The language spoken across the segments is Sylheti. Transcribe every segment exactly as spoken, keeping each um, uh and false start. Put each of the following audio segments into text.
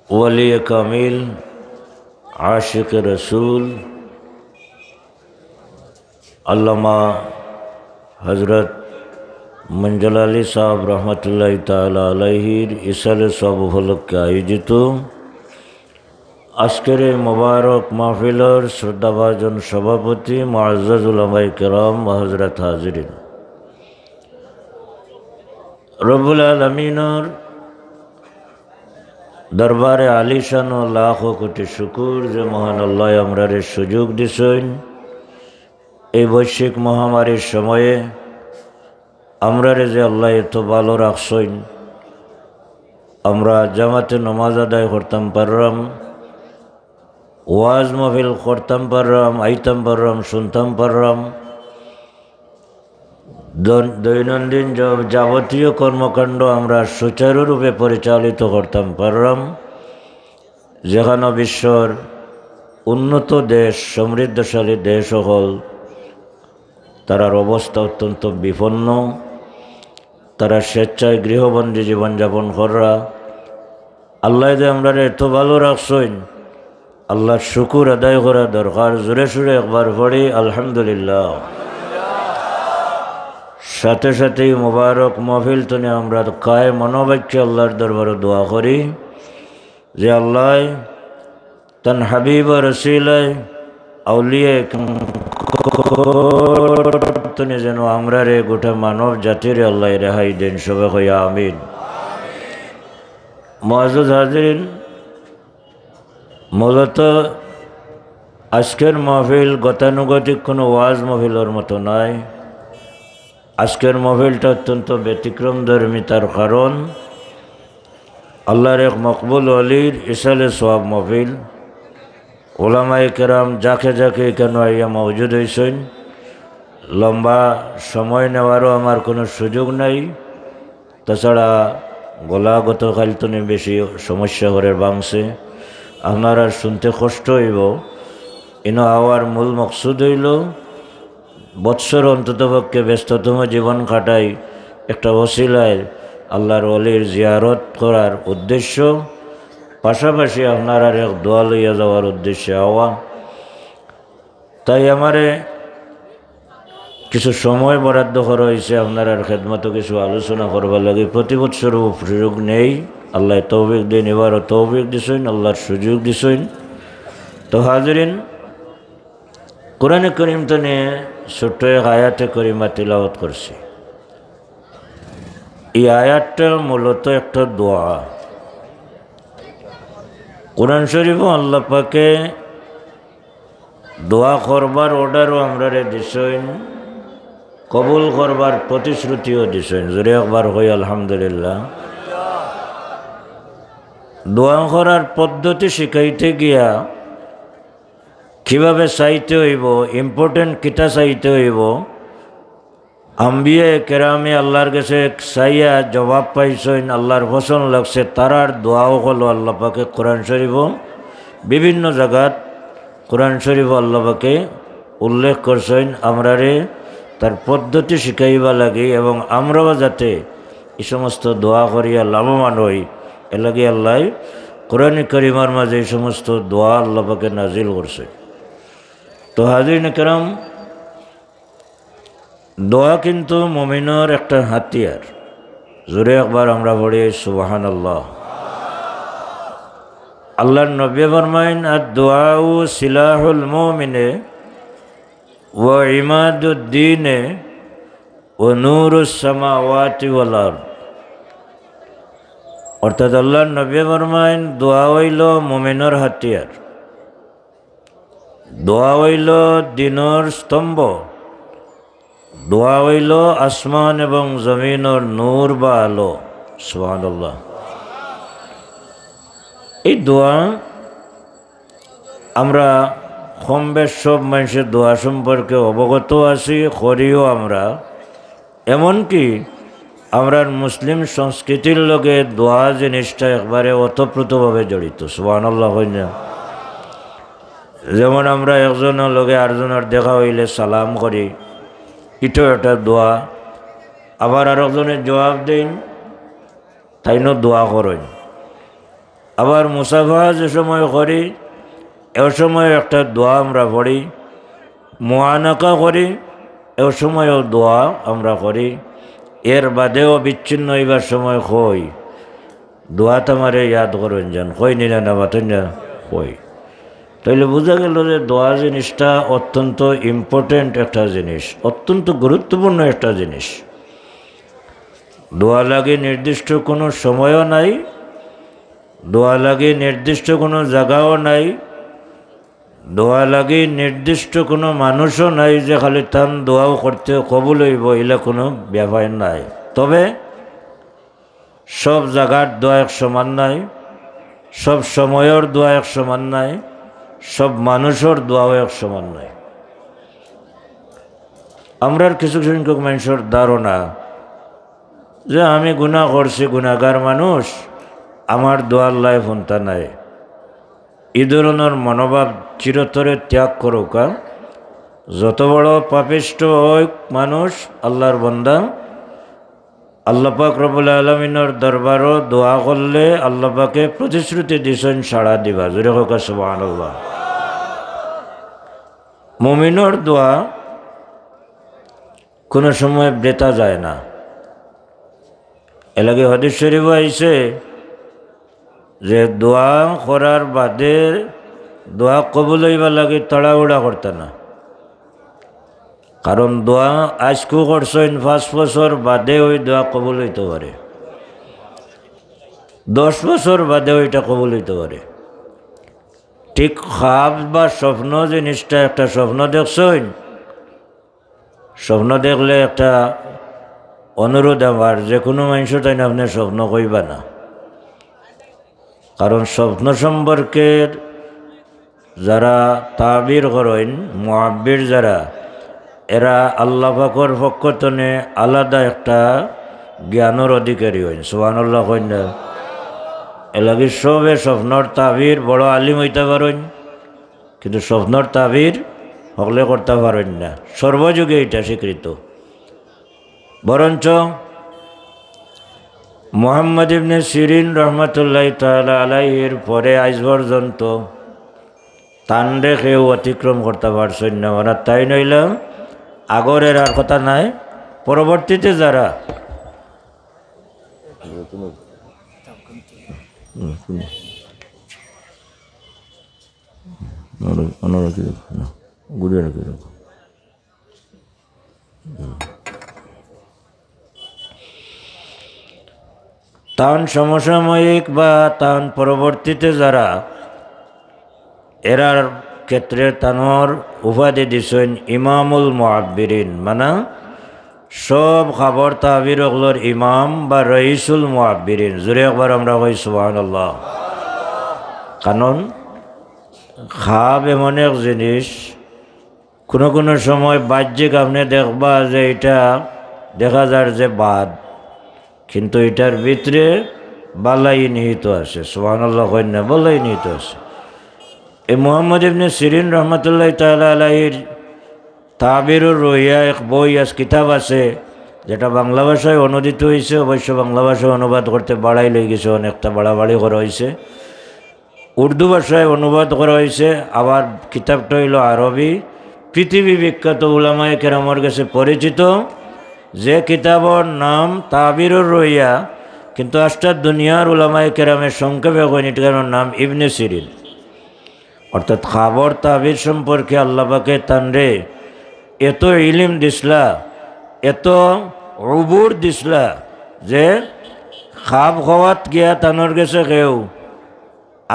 ওয়ালিয়ে কামিল, আশিকে রসুল, আল্লামা হযরত মঞ্জুল আলী সাহেব রহমতুল্লাহ তাআলা আলাইহির ইসালে সওয়াব উপলক্ষে আয়োজিত আজকের এই মোবারক মাহফিলর শ্রদ্ধাভাজন সভাপতি, মুআজ্জাজ উলামায়ে কেরাম ও হযরত হাজিরিন, রব্বুল আলামিনর দরবারে আলিশান ও লাখো কোটি শুকুর যে মহান আল্লায় আমরারে সুযোগ দিছইন, এই বৈশ্বিক মহামারীর সময়ে আমরারে যে আল্লায় এত ভালো রাখছইন, আমরা জামাতে নমাজ আদায় করতাম পাররাম, ওয়াজ মাহফিল করতাম পাররাম, আইতাম পাররাম, শুনতাম পাররাম। দন-, দৈনন্দিন য-, যাবতীয় কর্মকাণ্ড আমরা সুচারুরূপে পরিচালিত করতাম পাররাম, যেখানো বিশ্বর উন্নত দেশ, সমৃদ্ধশালী দেশ অকল, তারার অবস্থা অত্যন্ত বিপন্ন। তারা স্বেচ্ছায় গৃহবন্দী জীবনযাপন কররা। আল্লায় যে আমরারে এত ভালো রাখছইন, আল্লার শুকুর আদায় করা দরকার। জোরে সোরে একবার পড়ি, আলহামদুলিল্লাহ। সাথে সাথে এই মোবারক মাহফিল তনে আমরা কায় মনোবাক্যে আল্লার দরবারে দোয়া করি যে আল্লায় তান হাবিব ও রসিলায় আউলিয়ায়ে কেরাম তনে যেন আমরারে গোটা মানব জাতিরে আল্লায় রেহাই দেন। সবে কই আমিন। মুআজ্জাজ হাজিরিন, মূলত আজকের মাহফিল গতানুগতিক কোনো ওয়াজ মাহফিলর মতো নয়। আজকের মাহফিলটা অত্যন্ত ব্যতিক্রমধর্মী, তার কারণ আল্লার এক মকবুল ওলির ইসালে সওয়াব মাহফিল। ওলামায়ে কেরাম জাকে জাকে এখানো আইয়া মওজুদ অইছইন। লম্বা সময় নেওয়ারও আমার কোনো সুযোগ নাই। তাছাড়া গলা গতকাইল তনে বেশি সমস্যা করের ভাঙছে, আপনারার শুনতে কষ্ট অইবো। ইনো আওয়ার মূল মকসুদ অইলো বৎসর অন্ততপক্ষে ব্যস্ততম জীবন কাটাই, একটা ওসিলায় আল্লার ওলির জিয়ারত করার উদ্দেশ্য, পাশাপাশি আপনারার এক দোয়া লইয়া যাওয়ার উদ্দেশ্যে আওয়া। তাই আমারে কিছু সময় বরাদ্দ করা অইছে আপনারার খেদমতো কিছু আলোচনা করবার লাগি। প্রতি বৎসরও সুযোগ নেই, আল্লায় তৌফিক দেন, এবারও তৌফিক দিছইন, আল্লার সুযোগ দিছইন। তো হাজিরিন, কোরআনে করিম তনে ছোট্ট এক আয়াতে করিমা তিলাওয়াত করছি। এই আয়াতটা মূলত একটা দোয়া। কোরআন শরীফও আল্লাহ পাকে দোয়া করবার অর্ডারও আমরারে দিছইন, কবুল করবার প্রতিশ্রুতিও দিছইন। জোরে একবার কই আলহামদুলিল্লাহ। দোয়া করার পদ্ধতি শিখাইতে গিয়া কিভাবে চাইতে অইবো, important কিতা চাইতে অইবো, আম্বিয়ায়ে কেরামে আল্লার গেছে চাইয়া জবাব পাইছইন, আল্লার পছন্দ লাগছে, তারার দোয়া অকলও আল্লাহ পাকে কোরআন শরীফও বিভিন্ন জাগাত কোরআন শরীফও আল্লাহ পাকে উল্লেখ করছইন। আমরারে তার পদ্ধতি শিখাইবার লাগি এবং আমরাও যাতে এই সমস্ত দোয়া করিয়া লাভবান অই, এর লাগি আল্লায় কোরআনে করিমার মাঝে এই সমস্ত দোয়া আল্লাহ পাকে নাজিল করছইন। তো হাজিরিন কেরাম, দোয়া কিন্তু মুমিনর একটা হাতিয়ার। জোরে একবার আমরা পড়ি সুবহানাল্লাহ। আল্লার নবী ফরমাইন, "আদ-দুআউ সিলাহুল মুমিনে ওয়া ইমাদুদ্দিনে ওয়া নুরুস সামাওয়াতি ওয়াল আরদ।" অর্থাৎ আল্লার নবী ফরমাইন, দোয়া অইলো মুমিনর হাতিয়ার। দোয়া অইলো দ্বীনর স্তম্ভ, দোয়া অইলো আসমান এবং জমিনর নূর বা আলো। সুবহানাল্লাহ। এই দোয়া আমরা কম বেশ সব মানষে দোয়া সম্পর্কে অবগত আছি, করিও আমরা। এমনকি আমরার মুসলিম সংস্কৃতির লগে দোয়া জিনিসটা একবারে ওতপ্রোতভাবে জড়িত। সুবহানাল্লাহ কইন না? যেমন আমরা একজনর লগে আরজনর দেখা অইলে সালাম করি, ইটাও একটা দোয়া। আবার আরকজনে জবাব দেইন, তাইনও দোয়া করইন। আবার মুসাফা যে সময় করি, এ সময় একটা দোয়া আমরা পড়ি, মুআনাকা করি, এ সময়ও দোয়া আমরা করি। এর বাদেও বিচ্ছিন্ন অইবার সময় কই, "দোয়াত আমারে ইয়াদ করইন যেন", কই নি না, না মাতইন না, কই। তাইলে বুঝা গেল যে দোয়া জিনিসটা অত্যন্ত important একটা জিনিস, অত্যন্ত গুরুত্বপূর্ণ একটা জিনিস। দোয়া লাগি নির্দিষ্ট কোনো সময়ও নাই, দোয়া লাগি নির্দিষ্ট কোনো জাগাও নাই, দোয়া লাগি নির্দিষ্ট কোনো মানুষও নাই যে খালি তান দোয়াও করতে কবুল অইবো, ইলা কোনো ব্যাপার নাই। তবে সব জাগার দোয়া এক সমান নাই, সব সময়র দোয়া এক সমান নাই, সব মানুষর দোয়াও এক সমান নাই। আমরার কিছু সংখ্যক মানুষর ধারণা যে আমি গুনাহ করছি, গুনাহগার মানুষ, আমার দোয়া আল্লায় হুনতা নায়। ই ধরনর মনোভাব চিরতরে ত্যাগ করউক্কা। যত বড় পাপিষ্ঠ অউক মানুষ, আল্লার বন্দা, আল্লা পাক রব্বুল আলামিনর দরবারো দোয়া করলে আল্লা পাকে প্রতিশ্রুতি দিছইন সাড়া দিবা। জোরে কউক্কা সুবহানাল্লাহ। মুমিনর দোয়া কোনো সময় বৃথা যায় না। এর লাগি হাদিস শরীফ আইছে যে দোয়া করার বাদে দোয়া কবুল অইবার লাগি তাড়াহুড়া করতা না। কারণ দোয়া আইজকু করছইন, পাঁচ বছর বাদে ওই দোয়া কবুল অইতো পারে, দশ বছর বাদে ওইটা কবুল অইতো পারে। ঠিক খাব বা স্বপ্ন জিনিসটা, একটা স্বপ্ন দেখছইন, স্বপ্ন দেখলে একটা অনুরোধ আমার, যে কোনো মানুষ তাইন আপনে স্বপ্ন কইবা না। কারণ স্বপ্ন সম্পর্কে যারা তাবির করইন, মুআব্বির যারা, এরা আল্লা পাকর পক্ষ তনে আলাদা একটা জ্ঞানর অধিকারী অইন। সুবহানাল্লাহ কইন না? এর লাগি সবে স্বপ্নর তাবির বড় আলিম অইতা পারইন, কিন্তু স্বপ্নর তাবির হকলে করতা পারইন না। সর্বযুগে এটা স্বীকৃত। বরঞ্চ মুহাম্মদ ইবনে সিরিন রহমতুল্লাহ তাআলা আলাইহির পরে আইজ পর্যন্ত তানরে কেউ অতিক্রম করতা পারছইন না। ওরা তাইন অইলা আগর এরার কথা নাই, পরবর্তীতে যারা তান সমসাময়িক বা তান পরবর্তীতে যারা, এরার ক্ষেত্রে তানর উপাধি দিছইন ইমামুল মুআব্বিরিন, মানে সব খাবর তাবির অকলর ইমাম বা রইসুল মুআব্বিরিন। জোরে একবার আমরা কই সুবহানাল্লাহ। কারণ খাব এমন এক জিনিস, কোনো কোনো সময় বাহ্যিক আপনে দেখবা যে এটা দেখা যার যে বাদ, কিন্তু এটার ভিতরে বালাই নিহিত আছে। সুবহানাল্লাহ কইন না, বালাই নিহিত আছে। এই মুহাম্মদ ইবনে সিরিন রহমতুল্লাহ তাআলা আলাইহির তাবিরুর রুইয়া এক বই আছ-, কিতাব আছে, যেটা বাংলা ভাষায় অনুদিত অইছে। অবশ্য বাংলা ভাষায় অনুবাদ করতে বাড়াই লই গেছে, অনেকটা বাড়াবাড়ি করা অইছে। উর্দু ভাষায় অনুবাদ করা অইছে, আবার কিতাবটা অইলো আরবি। পৃথিবী বিখ্যাত উলামায়ে কেরামর গেছে পরিচিত, যে কিতাবর নাম তাবিরুর রুইয়া, কিন্তু আস্তা দুনিয়ার উলামায়ে কেরামে সংক্ষেপে কইন, ইটার নাম ইবনে সিরিন। অর্থাৎ খাবর তাবির সম্পর্কে আল্লা পাকে তানরে এত ইলিম দিছলা, এত উবুর দিছলা যে খাব কওয়াত গিয়া তানর গেছে কেউ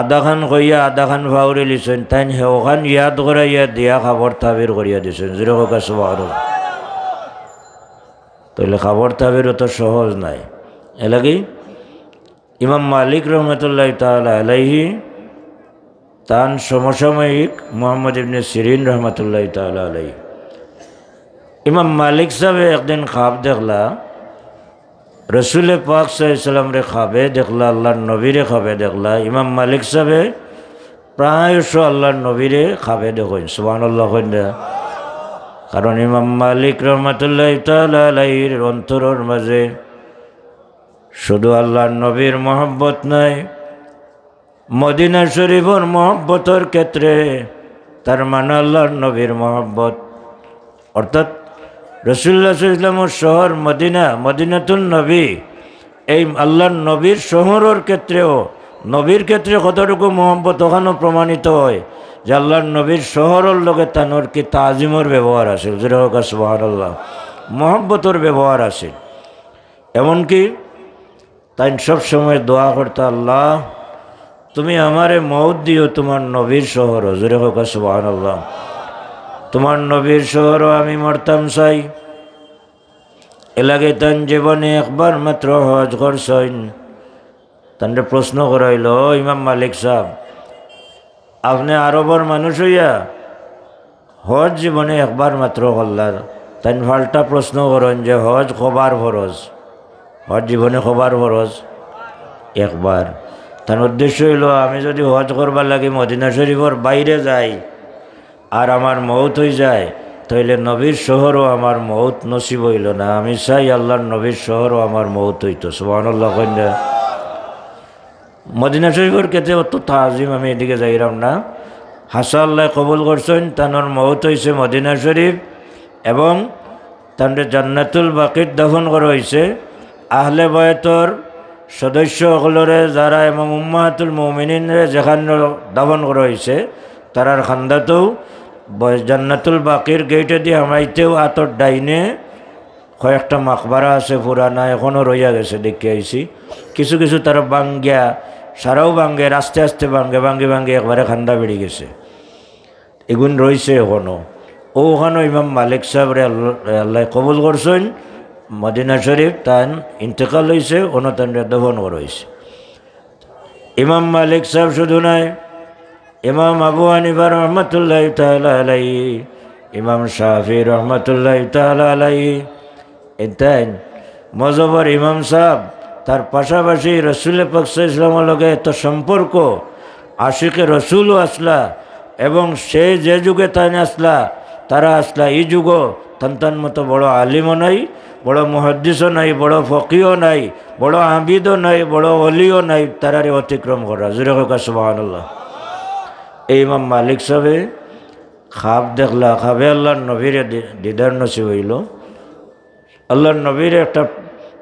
আধাখান কইয়া আধাখান ফাউরি লিছইন, তাইন হেওখান ইয়াদ করাইয়া দিয়া খাবর তাবির করিয়া দিছইন। জোরে কউক্কা সুবহানাল্লাহ। তাইলে খাবর তাবির অত সহজ নায়। এর লাগি ইমাম মালিক রহমতুল্লাহ তাআলা আলাইহি, তান সমসাময়িক মুহাম্মদ ইবনে সিরিন রহমতুল্লাহ তাআলা আলাইহি। ইমাম মালিক সাহেবে একদিন খাব দেখলা, রসুলে পাক সাল্লাল্লাহু আলাইহি ওয়াসাল্লামরে খাবে দেখলা, আল্লার নবীরে খাবে দেখলা। ইমাম মালিক সাহেবে প্রায়শ আল্লার নবীরে খাবে দেখইন। সুবহানাল্লাহ কইন না? কারণ ইমাম মালিক রহমতুল্লাহ তাআলা আলাইহির অন্তরর মাঝে শুধু আল্লার নবীর মহব্বত নাই, মদিনা শরীফর মহব্বতর ক্ষেত্রে তার মানে আল্লাহর নবীর মহব্বত, অর্থাৎ রাসূলুল্লাহ সাল্লাল্লাহু আলাইহি ওয়াসাল্লামর শহর মদিনা, মদিনাতুন নবী, এই আল্লাহর নবীর শহরর ক্ষেত্রেও, নবীর ক্ষেত্রে কতটুকু মহব্বত অখানো প্রমাণিত হয় যে আল্লাহর নবীর শহরর লগে তানর কি তাজিমর ব্যবহার আছিল, জোরে কউক্কা সুবহানাল্লাহ, মহব্বতর ব্যবহার আছিল। এমনকি তাইন সব সময় দোয়া করতা, "আল্লাহ, তুমি আমারে মউত দিও তুমার নবীর শহরো।" জোরে কউক্কা সুবহানাল্লাহ। তুমার নবীর শহরো আমি মরতাম চাই। এরলাগি তাইন জীবনে একবার মাত্র হজ করছইন। তানরে প্রশ্ন করা অইলো, "ও ইমাম মালিক সাব, আপনে আরবর মানুষ অইয়া হজ জীবনে একবার মাত্র করলা।" তাইন পাল্টা প্রশ্ন করইন যে, "হজ কবার ফরজ?" হজ জীবনে কবার ফরজ? একবার। তান উদ্দেশ্য অইলো, আমি যুদি হজ করবার লাগি মদিনা শরীফর বাইরে যাই আর আমার মউত অইযায়, তাইলে নবীর শহরো আমার মউত নসিব অইলো না। আমি চাই আল্লাহর নবীর শহরো আমার মউত অইতো। সুবহানাল্লাহ কইন না? মদিনা শরীফর ক্ষেত্রে অত তাজিম, আমি এদিকে যাইরাম না। হাছা আল্লায় কবুল করছইন, তানর মউত অইছে মদিনা শরীফ এবং তানরে জান্নাতুল বাকিত দাফন করা অইছে। আহলে বায়তর সদস্য অকলরে যারা এবং উম্মাহাতুল মুমিনিনরে যেখানো দাফন করা অইছে, তারার কান্দাতও ব-, জান্নাতুল বাকির গেইটেদি হামাইতেউ আতর ডাইনে কয়েকটা মাকবারা আছে পুরানা, এখনো রইয়া গেছে, দেখিয়া আইছি। কিছু কিছু তারা ভাঙ্গিয়া, সারাও ভাঙ্গে, আস্তে আস্তে ভাঙ্গে, ভাঙ্গি ভাঙ্গি একবারে কান্দা বেড়ি গেছে। এগুন রইছে এখনো। অউ অখানো ইমাম মালিক সাবরে আল্লাহ, আল্লায় কবুল করছইন, মদিনা শরীফ তান ইন্তেকাল অইছে, অনো তানরে দাফন করা অইছে। ইমাম মালিক সাব শুধু নায়, ইমাম আবু হানিফা রহমতুল্লাহি তাআলা আলাইহি, ইমাম শাফি রহমতুল্লাহি তাআলা আলাইহি, ইতাইন মজহবর ইমাম সাব, তার পাশাপাশি রসুল পাক সাল্লাল্লাহু আলাইহি ওয়াসাল্লামর লগে এত সম্পর্ক, আশিকে রসুলও আছলা, এবং সে যে যুগে তাইন আছলা, তারা আছলা, ই যুগও তান তান মতো বড় আলিমও নাই, বড় মুহাদ্দিসও নাই, বড় ফকিও নাই, বড় আবিদও নাই, বড় অলিও নাই, তারারে অতিক্রম করা। জোরে কউক্কা সুবহানাল্লাহ। এই ইমাম মালিক সাবে খাব দেখলা, খাবে আল্লাহর নবীরে দি-, দিদার নসিব অইলো। আল্লাহর নবীরে একটা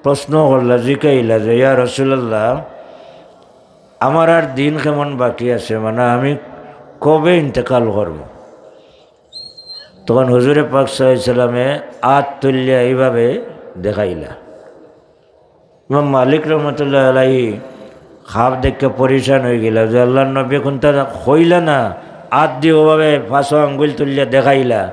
প্রশ্ন করলা, জিকাইলা যে, "ইয়া রাসূলুল্লাহ, আমার আর দিন কেমন বাকি আছে, মানে আমি কবে ইন্তেকাল করমু?" তখন হুজুরে পাক সাল্লাল্লাহু আলাইহি ওয়াসাল্লামে আত তুলিয়া এইভাবে দেখাইলা। ইমাম মালিক রহমতুল্লাহ আলাইহি খাব দেখিয়া পরেশান অইগেলা যে আল্লাহর নবী কুন্তা কইলা না, আত দি অউভাবে পাঁচও আঙ্গুল তুলিয়া দেখাইলা।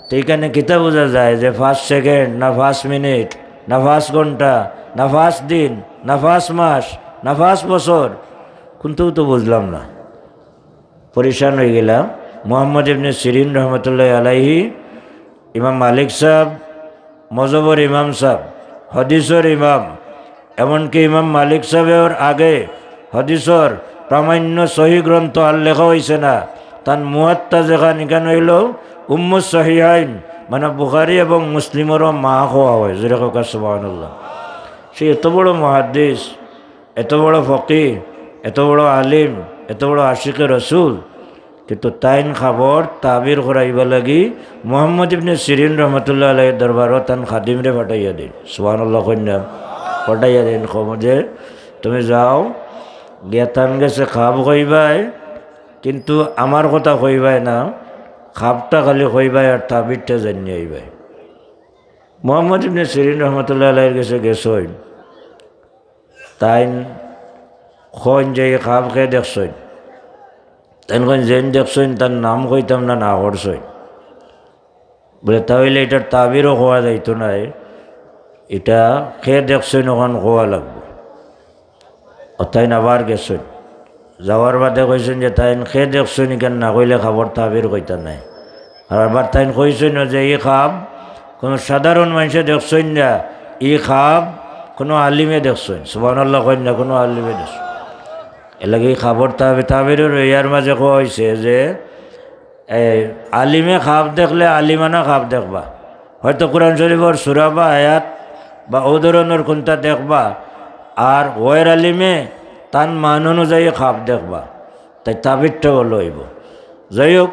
তো ইখানে কিতা বুঝা যায় যে পাঁচ সেকেন্ড, না পাঁচ মিনিট, না পাঁচ ঘন্টা, না পাঁচ দিন, না পাঁচ মাস, না পাঁচ বছর, কুন্তাউ তো বুঝলাম না। পরেশান অইগেলা। মুহাম্মদ ইবনে সিরিন রহমতুল্লাহ আলাইহি, ইমাম মালিক সাব, মজহবর ইমাম সাব, হাদিসর ইমাম, এমনকি ইমাম মালিক সাবর আগে হাদিসর প্রামাণ্য সহি গ্রন্থ আর লেখা অইছে না। তান মুয়াত্তা যেখান, ইখান অইলো উম্মুস সহিহাইন, মানে বুখারী এবং মুসলিমরও মা কওয়া অয়। জোরে কউক্কা সুবহানাল্লাহ। সে এত বড় মুহাদ্দিস, এত বড় ফকিহ, এত বড় আলিম, এত বড় আশিকে রসুল, কিন্তু তাইন খাবর তাবির করাইবার লাগি মুহাম্মদ ইবনে সিরিন রহমতুল্লাহ আলাইহির দরবারো তান খাদিমরে পাঠাইয়া দেইন। সুবহানাল্লাহ কইন না? পাঠাইয়া দেইন, কইন যে, "তুমি যাও, গিয়া তান গেছে খাব কইবায়, কিন্তু আমার কথা কইবায় না, খাবটা খালি কইবায় আর তাবিরটা জানিয়া আইবায়।" মুহাম্মদ ইবনে সিরিন রহমতুল্লাহ আলাইহির গেছে গেছইন। তাইন কইন যে, "ই খাব কে দেখছইন?" তাইন কইন, "যেইন দেখছইন, তার নাম কইতাম না, না করছইন।" বলে, "তা অইলে ইটার তাবিরও কওয়া যাইতো নায়, ইটা কে দেখছইন অখান কওয়া লাগবো।" অউ তাইন আবার গেছইন। যাওয়ার বাদে কইছইন যে, "তাইন কে দেখছইন, ইখান না কইলে খাবর তাবির কইতা নায়।" আর আবার তাইন কইছইন যে, "ই খাব কুনু সাধারণ মানষে দেখছইন না, ই খাব কুনু আলিমে দেখছইন।" সুবহানাল্লাহ কইন না, কুনু আলিমে দেখছইন। এরলাগি ই খাবর তাবি-, তাবিরর ইয়ার মাঝে কওয়া অইছে যে, এ, আলিমে খাব দেখলে আলিমানা খাব দেখবা, হয়তো কোরআন শরীফর সূরা বা আয়াত বা অউ ধরনর কুন্তা দেখবা, আর গয়র আলিমে তান মান অনুযায়ী খাব দেখবা, তাই তাবিরটা ভালা অইবো। যাই হোক,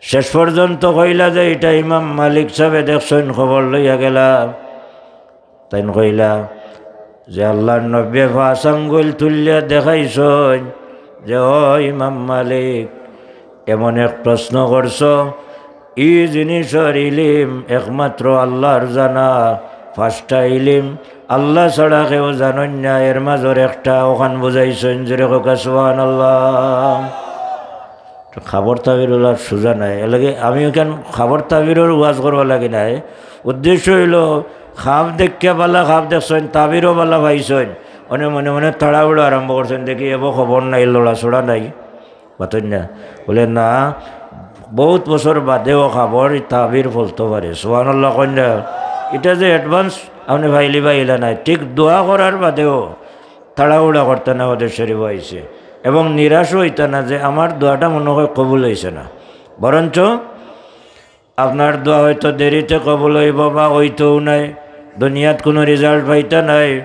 শেষ পর্যন্ত কইলা যে ইটা ইমাম মালিক সাবে দেখছইন, খবর লইয়া গেলা। তাইন কইলা যে আল্লার নবীয়ে পাঁচ আঙ্গুল তুলিয়া দেখাইছইন যে, "ও ইমাম মালিক, এমন এক প্রশ্ন করছো, ই জিনিসর ইলিম একমাত্র আল্লার জানা, পাঁচটা ইলিম আল্লা ছাড়া কেউ জানইন না, এর মাজর একটা অখান বুঝাইছইন।" জোরে কউক্কা সুবহানাল্লাহ। তো খাবর তাবির অলা সুজা নায়, এরলাগি আমি অখান খাবর তাবিরর ওয়াজ করবার লাগি নায়, উদ্দেশ্য অইলো খাব দেখিয়া ভালা খাব দেখছইন, তাবিরও ভালা পাইছইন, অনে মনে মনে তাড়াহুড়া আরম্ভ করছইন, দেখি এবো খবর নাই, লড়াচড়া নাই। মাতইন না। বুলে, "না, বউত বছর বাদেও খাবর ই তাবির ফলতো পারে।" সুবহানাল্লাহ কইন না। ইটা যে advance আপনে পাইলিবা ইলা নায়, ঠিক দোয়া করার বাদেও তাড়াহুড়া করতা না, হাদিস শরিফো আইছে। এবং নিরাশও অইতা না যে আমার দোয়াটা মনে অয় কবুল অইছে না, বরঞ্চ আপনার দোয়া হয়তো দেরিতে কবুল অইবো বা অইতোও নায়, দুনিয়াত কুনু result পাইতা নায়,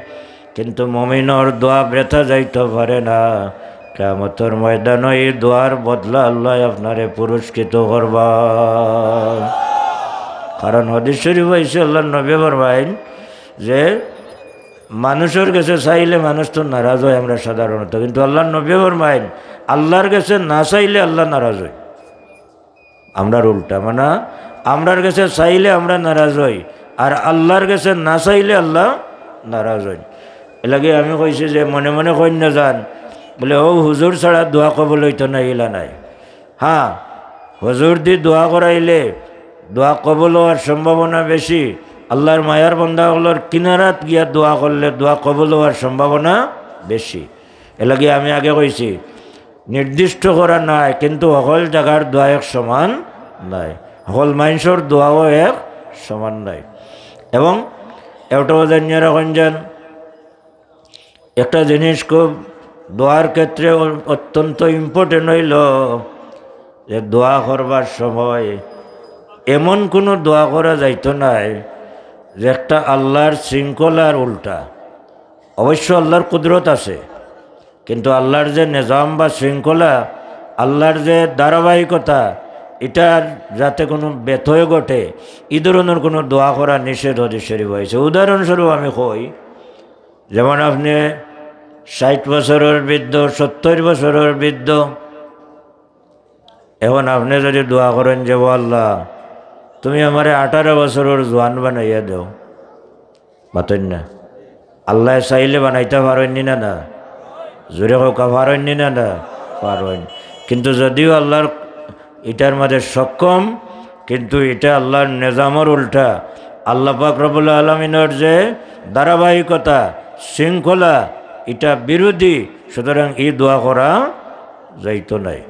কিন্তু মুমিনর দোয়া বৃথা যাইতো পারে না। কিয়ামতর ময়দানো ই দোয়ার বদলা আল্লায় আপনারে পুরস্কৃত করবা। কারণ হাদিস শরিফো আইছে, আল্লার নবীয়ে ফরমাইন যে মানুষর গেছে চাইলে মানুষ তো নারাজ অয় আমরা সাধারণত, কিন্তু আল্লার নবীয়ে ফরমাইন আল্লার গেছে না চাইলে আল্লা নারাজ অয়। আমরার উল্টা, মানে, আমরার গেছে চাইলে আমরা নারাজ অই, আর আল্লার গেছে না চাইলে আল্লা নারাজ অইন। এরলাগি আমি কইছি যে মনে মনে কইন না যান, বুলে, "ও হুজুর ছাড়া দোয়া কবুল অইতো না, ইলা নায়।" হ্যাঁ, হুজুরদি দোয়া করাইলে দোয়া কবুল অওয়ার সম্ভাবনা বেশি। আল্লার মায়ার বান্দা অকলর কিনারাত গিয়া দোয়া করলে দোয়া কবুল অওয়ার সম্ভাবনা বেশি। এরলাগি আমি আগে কইছি, নির্দিষ্ট করা নায়, কিন্তু হকল জাগার দোয়া এক সমান নায়, হকল মানষর দোয়াও এক সমান নায়। এবং এটাও জানিয়া রাখইন যান, একটা জিনিস খুব দোয়ার ক্ষেত্রে অ-, অত্যন্ত important অইলো যে দোয়া করবার সময় এমন কুনু দোয়া করা যাইতো নায় যে একটা আল্লার শৃঙ্খলার উল্টা। অবশ্য আল্লার কুদরত আছে, কিন্তু আল্লার যে নিজাম বা শৃঙ্খলা, আল্লার যে ধারাবাহিকতা, ইটার যাতে কুনু ব্যত্যয় ঘটে, ই ধরনর কুনু দোয়া করা নিষেধ হাদিস শরিফো আইছে। উদাহরণস্বরূপ আমি কই, যেমন আপনে ষাইট বছরর বৃদ্ধ, সত্তইর বছরর বৃদ্ধ, এখন আপনে যুদি দোয়া করইন যে, "ও আল্লা, তুমি আমারে আঠারো বছরর জোয়ান বানাইয়া দেও", মাতইন না। আল্লায় চাইলে বানাইতা পারইন নি না, না? জোরে কউক্কা, পারইন নি না, না? পারইন। কিন্তু যুদিও আল্লার ইটার মাঝে সক্ষম, কিন্তু ইটা আল্লার নিজামর উল্টা। আল্লা পাক রব্বুল আলামিনর যে ধারাবাহিকতা, শৃঙ্খলা, ইটা বিরোধী, সুতরাং ই দোয়া করা যাইতো নায়।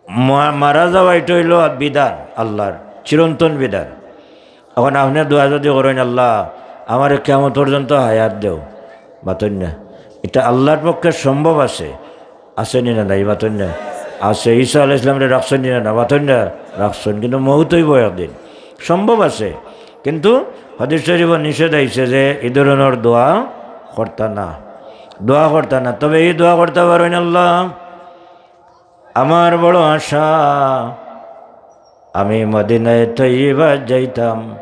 মা-, মারা যাওয়া ইটা অইলো বিধান, আল্লার চিরন্তন বিধান। এখন আপনে দোয়া যুদি করইন, "আল্লা, আমারে কিয়ামত পর্যন্ত হায়াত দেও", মাতইন না। ইটা আল্লার পক্ষে সম্ভব আছে, আছে নি না নাই, মাতইন না? আছে। ঈসা আলাইহিস সালামরে রাখছইন নি না, না, মাতইন না? রাখছইন, কিন্তু মউত অইবো একদিন, সম্ভব আছে। কিন্তু হাদিস শরিফো নিষেধ আইছে যে ই ধরনর দোয়া করতা না, দোয়া করতা না। তবে ই দোয়া করতা পারইন, "আল্লা, আমার বড় আশা, আমি মদিনায়ে তৈয়বা যাইতাম।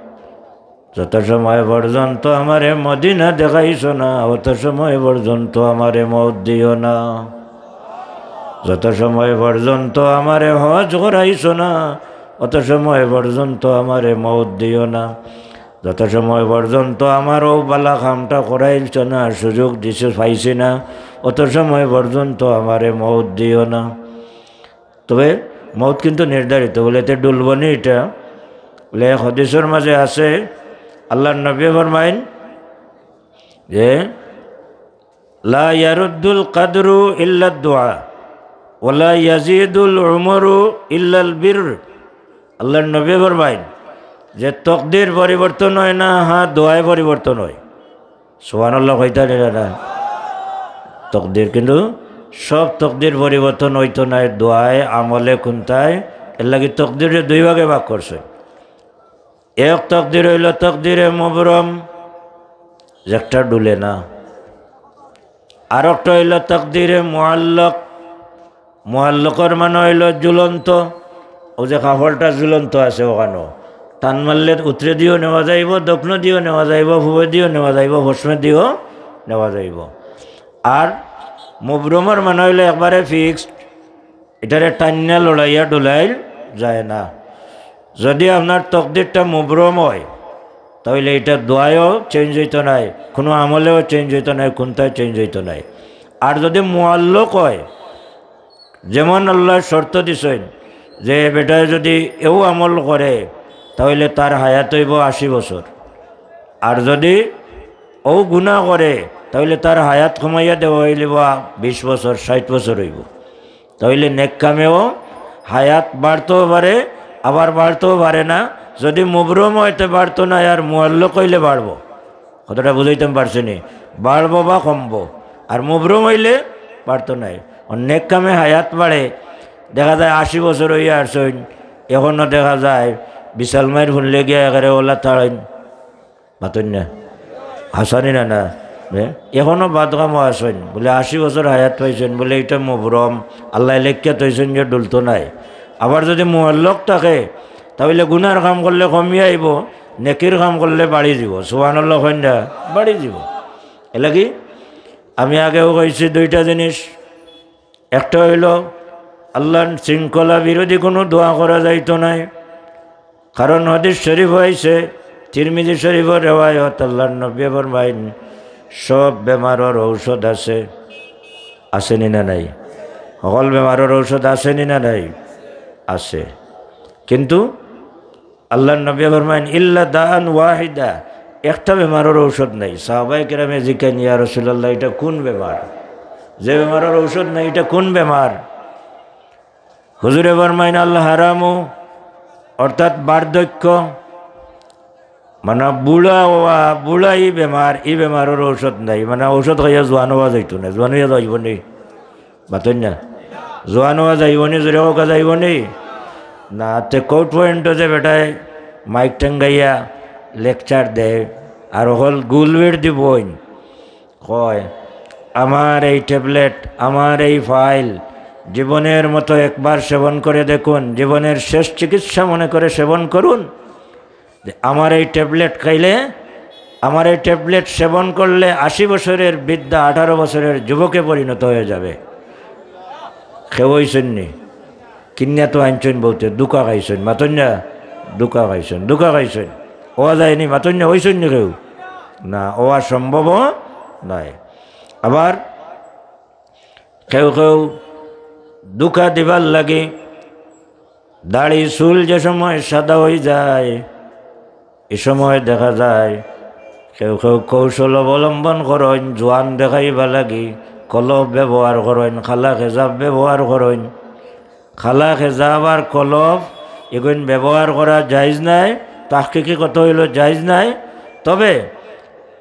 যত সময় পর্যন্ত আমারে মদিনা দেখাইছো না, অত সময় পর্যন্ত আমারে মউত দিও না। যত সময় পর্যন্ত আমারে হজ করাইছো না, অত সময় পর্যন্ত আমারে মউত দিও না। যত সময় পর্যন্ত আমার অউ বালা কামটা করাইছো না, সুযোগ দিছো, পাইছি না, অত সময় পর্যন্ত আমারে মউত দিও না।" তবে মউত কিন্তু নির্ধারিত, বুলে, এতে ডুলবো নি ইটা। বুলে, এক হাদিসর মাঝে আছে, আল্লার নবীয়ে ফরমাইন যে, "লা ইয়ারুদ্দুল কাদরু ইল্লাদ দুআ, ওয়া লা ইয়াজিদুল উমরু ইল্লাল বির।" আল্লার নবীয়ে ফরমাইন যে, তকদির পরিবর্তন অয় না, হ্যাঁ, দোয়ায় পরিবর্তন অয়। সুবহানাল্লাহ কইতা নি না, না? তকদির, কিন্তু সব তকদির পরিবর্তন অইতো নায়, দোয়ায়, আমলে, কুন্তায়। এরলাগি তকদিররে দুই ভাগে ভাগ করছে। এক তকদির অইলো তকদিরে মুবরম, যেটা ডুলে না। আর একটা অইলো তাকদিরে মুআল্লাক। মুআল্লাকর মানে অইলো ঝুলন্ত, অউ যে কাপড়টা ঝুলন্ত আছে অখানো, টান মারলে উত্তরেদিও নেওয়া যাইবো, দক্ষিণেদিও নেওয়া যাইবো, পূবেদিও নেওয়া যাইবো, পশ্চিমেদিও নেওয়া যাইবো। আর মুবরমর মানে অইলো একবারে ফিক্সড, ইটারে টাইন্না লড়াইয়া ডুলাইল যায় না। যদি আপনার তকদিরটা মুবরম অয়, তাইলে ইটা দোয়ায়ও চেঞ্জ অইতো নায়, কুনু আমলেও চেঞ্জ অইতো নায়, কুনটাও চেঞ্জ অইতো নায়। আর যদি মুআল্লাক অয়, যেমন আল্লায় শর্ত দিছইন যে বেটায় যদি এও আমল করে, তাইলে তার হায়াত অইবো আশি বছর। আর যদি অউ গুনা করে, তাইলে তার হায়াত কমাইয়া দেওয়া অইলিবো বিশ বছর, ষাইট বছর অইবো। তাইলে নেক কামেও হায়াত বাড়তেও পারে, আবার বাড়তেও পারে না। যদি মুবরম অইতে বাড়তো নায়, আর মুআল্লাক অইলে বাড়বো। কথাটা বুঝাইতাম পারছি নি? বাড়বো বা কমবো, আর মুবরম অইলে বাড়তো নায়। আর নেক কামে হায়াত বাড়ে। দেখা যায় আশি বছর অইয়া আরছইন, এখনো দেখা যায় বিশাল মাইর হুনলে গিয়া একেবারে ওলা তাড়ইন। মাতইন না? হাসানি না না? এ? এখনো বাদ কামো আছইন। বুলে আশি বছর হায়াত পাইছইন, বুলে ইটা মুবরম, আল্লায় লেখিয়া থইছইন যে ডুলতো নায়। আবার যদি মুআল্লাক থাকে, তাইলে গুনার কাম করলে কমিয়া আইবো, নেকির কাম করলে বাড়ি যিবো। সুবহানাল্লাহ কইন না? বাড়ি যিবো। এরলাগি আমি আগেও কইছি দুইটা জিনিস। একটা অইলো আল্লার শৃঙ্খলা বিরোধী কুনু দোয়া করা যাইতো নায়, কারণ হাদিস শরীফো আইছে, তিরমিজি শরীফর রেওয়ায়ত, আল্লার নবীয়ে ফরমাইন, সব বেমারর ঔষধ আছে। আছে নি না নাই? হকল বেমারর ঔষধ আছে নি না নাই? আছে। কিন্তু আল্লার নবীয়ে ফরমাইন, "ইল্লা দাআন ওয়াহিদা", একটা বেমারর ঔষধ নাই। সাহাবায়ে কেরামে জিকাইন, "ইয়া রাসূলুল্লাহ, ইটা কুন বেমার? যে বেমারর ঔষধ নাই, ইটা কুন বেমার?" হুজুরে ফরমাইন, "আল হারামু", অর্থাৎ বার্ধক্য, মানে বুড়া অওয়া, বুড়া ই বেমার, ই বেমারর ঔষধ নাই, মানে ঔষধ খাইয়া জোয়ান অওয়া যাইতো না, জোয়ান অইয়া যাইবো নি? মাতইন না? জোয়ান অওয়া যাইবো নি, জোরে কউক্কা যাইবো নি? না, তে কোর্ট পয়েন্টো যে বেটায় মাইক টাঙ্গাইয়া লেকচার দেয়, আর হকল গুলবের দিবইন, কয়, "আমার এই ট্যাবলেট, আমার এই ফাইল, জীবনের মতো একবার সেবন করে দেখুন, জীবনের শেষ চিকিৎসা মনে করে সেবন করুন।" যে আমার এই ট্যাবলেট খাইলে, আমার এই ট্যাবলেট সেবন করলে আশি বছরের বৃদ্ধা আঠারো বছরের যুবকে পরিণত হয়ে যাবে। কেউ অইছইন নি? কিনিয়া তো আনছইন বউতে, ধুকা খাইছইন, মাতইন না? ধুকা খাইছইন, ধুকা খাইছইন। অওয়া যায়নি, মাতইন না, অইছইন নি কেউ? না, অওয়া সম্ভবও নায়। আবার কেউ কেউ ধুকা দিবার লাগি দাড়ি চুল যে সময় সাদা অইযায়, ই সময় দেখা যায় কেউ কেউ কৌশল অবলম্বন করইন, জোয়ান দেখাইবার লাগি কলফ ব্যবহার করইন, কালা খেজাব ব্যবহার করইন। কালা খেজাব আর কলফ ইগুইন ব্যবহার করা জায়েজ নায়, তাহকিকি কথা অইলো জায়েজ নায়। তবে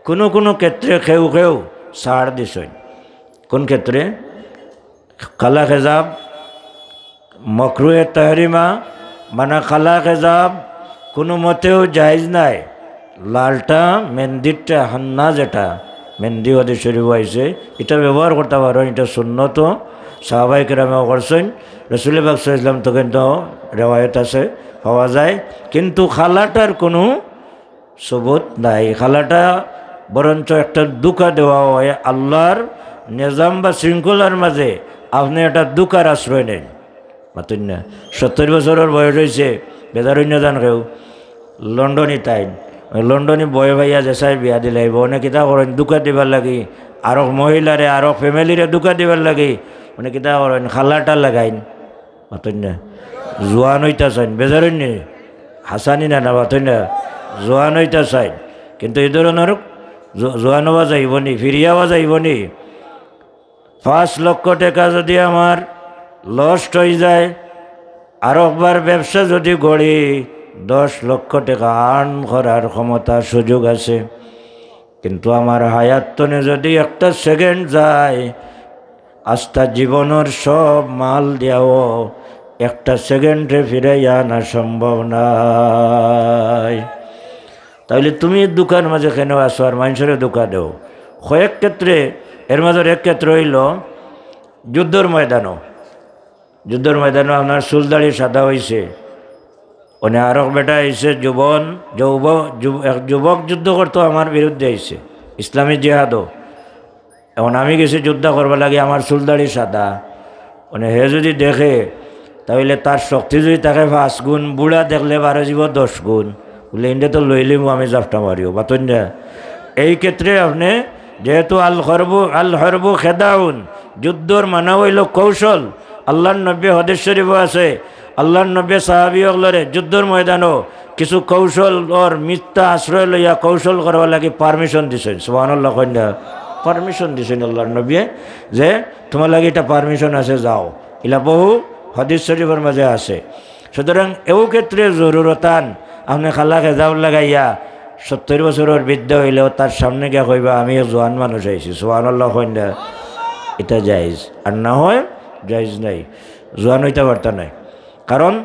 কুনু কুনু ক্ষেত্রে কেউ কেউ ছাড় দিছইন। কুন ক্ষেত্রে? কালা খেজাব, মকরুহে তাহরিমা, মানে কালা খেজাব কুনু মতেও জায়েজ নায়। লালটা, মেন্দিরটা, হান্না যেটা, মেন্দি হাদিস শরীফো আইছে, ইটা ব্যবহার করতা পারইন, ইটা সুন্নত, সাহাবায়ে কেরামেও করছইন, রসুল পাক সাল্লাল্লাহু আলাইহি ওয়াসাল্লাম থাকি কিন্তু রেওয়ায়ত আছে, পাওয়া যায়। কিন্তু কালাটার কুনু সবুত নাই। কালাটা বরঞ্চ একটা ধুকা দেওয়া অয়। আল্লার নিজাম বা শৃঙ্খলার মাঝে আপনে একটা ধুকার আশ্রয় নেইন। মাতইন না? সত্তইর বছরর বয়স অইছে, বেজার অইন না যান কেউ। লন্ডনি তাইন, ওই লন্ডনি বয় পাইয়া যেছাই বিয়া দিলাইবো, অনে কিতা করইন? ধুকা দিবার লাগি, আরক মহিলারে, আরক ফ্যামিলিরে ধুকা দিবার লাগি অনে কিতা করইন? কালাটা লাগাইন। মাতইন না? জোয়ান অইতা চাইন, বেজার অইন নি? হাসানি না, না মাতইন না? জোয়ান অইতা চাইন। কিন্তু ই ধরনর জো-, জোয়ান অওয়া যাইবো নি, ফিরিয়া অওয়া যাইবো নি? পাঁচ লক্ষ টেকা যদি আমার লস্ট অইযায়, আরকবার ব্যবসা যদি গড়ি, দশ লক্ষ টেকা আর্ন করার ক্ষমতা, সুযোগ আছে। কিন্তু আমার হায়াত তনে যদি একটা সেকেন্ড যায়, আস্তা জীবনর সব মাল দিয়াও একটা সেকেন্ডরে ফিরাইয়া আনা সম্ভব নায়। তাইলে তুমি ধুকার মাঝে কেনে আছো আর মানষরে ধুকা দেও? কয়েক ক্ষেত্রে এর মাজর এক ক্ষেত্র অইলো যুদ্ধর ময়দানো, যুদ্ধর ময়দানো আপনার চুল দাড়ি সাদা অইছে, অনে আরক বেটা আইছে, যুবন, যুব-, যুব-, এক যুবক যুদ্ধ করতো আমার বিরুদ্ধে আইছে, ইসলামী জিহাদো। এখন আমি গেছি যুদ্ধ করবার লাগি, আমার চুল দাড়ি সাদা। মানে হে যদি দেখে, তাইলে তার শক্তি যদি থাকে পাঁচ গুণ, বুড়া দেখলে বারো যাব দশ গুণ। বুলে, "ইনরে তো লইলিমু আমি জাপটা মারিও, বাতইন না।" এই ক্ষেত্রে আপনে যেহেতু আল হরবু, আল হরবু খেদাউন, যুদ্ধর মানা অইলো কৌশল। আল্লাহর নবী হাদিস শরীফো আছে, আল্লাহর নবী সাহাবী অকলরে যুদ্ধর ময়দানো কিছু কৌশল অর মিথ্যা আশ্রয় লইয়া কৌশল করবার লাগি permission দিছইন। সুবহানাল্লাহ কইন না? Permission দিছইন আল্লাহর নবীয়ে যে, "তুমার লাগি ইটা permission আছে, যাও।" ইলা বহু হাদিস শরীফর মাজে আছে। সুতরাং এও ক্ষেত্রে জরুরতান আপনে কালা খেজাব লাগাইয়া সত্তইর বছরর বৃদ্ধ অইলেও তার সামনে গিয়া কইবা, "আমি এক জোয়ান মানুষ আইছি।" সুবহানাল্লাহ কইন না? ইটা জায়েজ। আর না অয় জায়েজ নাই, জোয়ান অইতা পারতা নায়। কারণ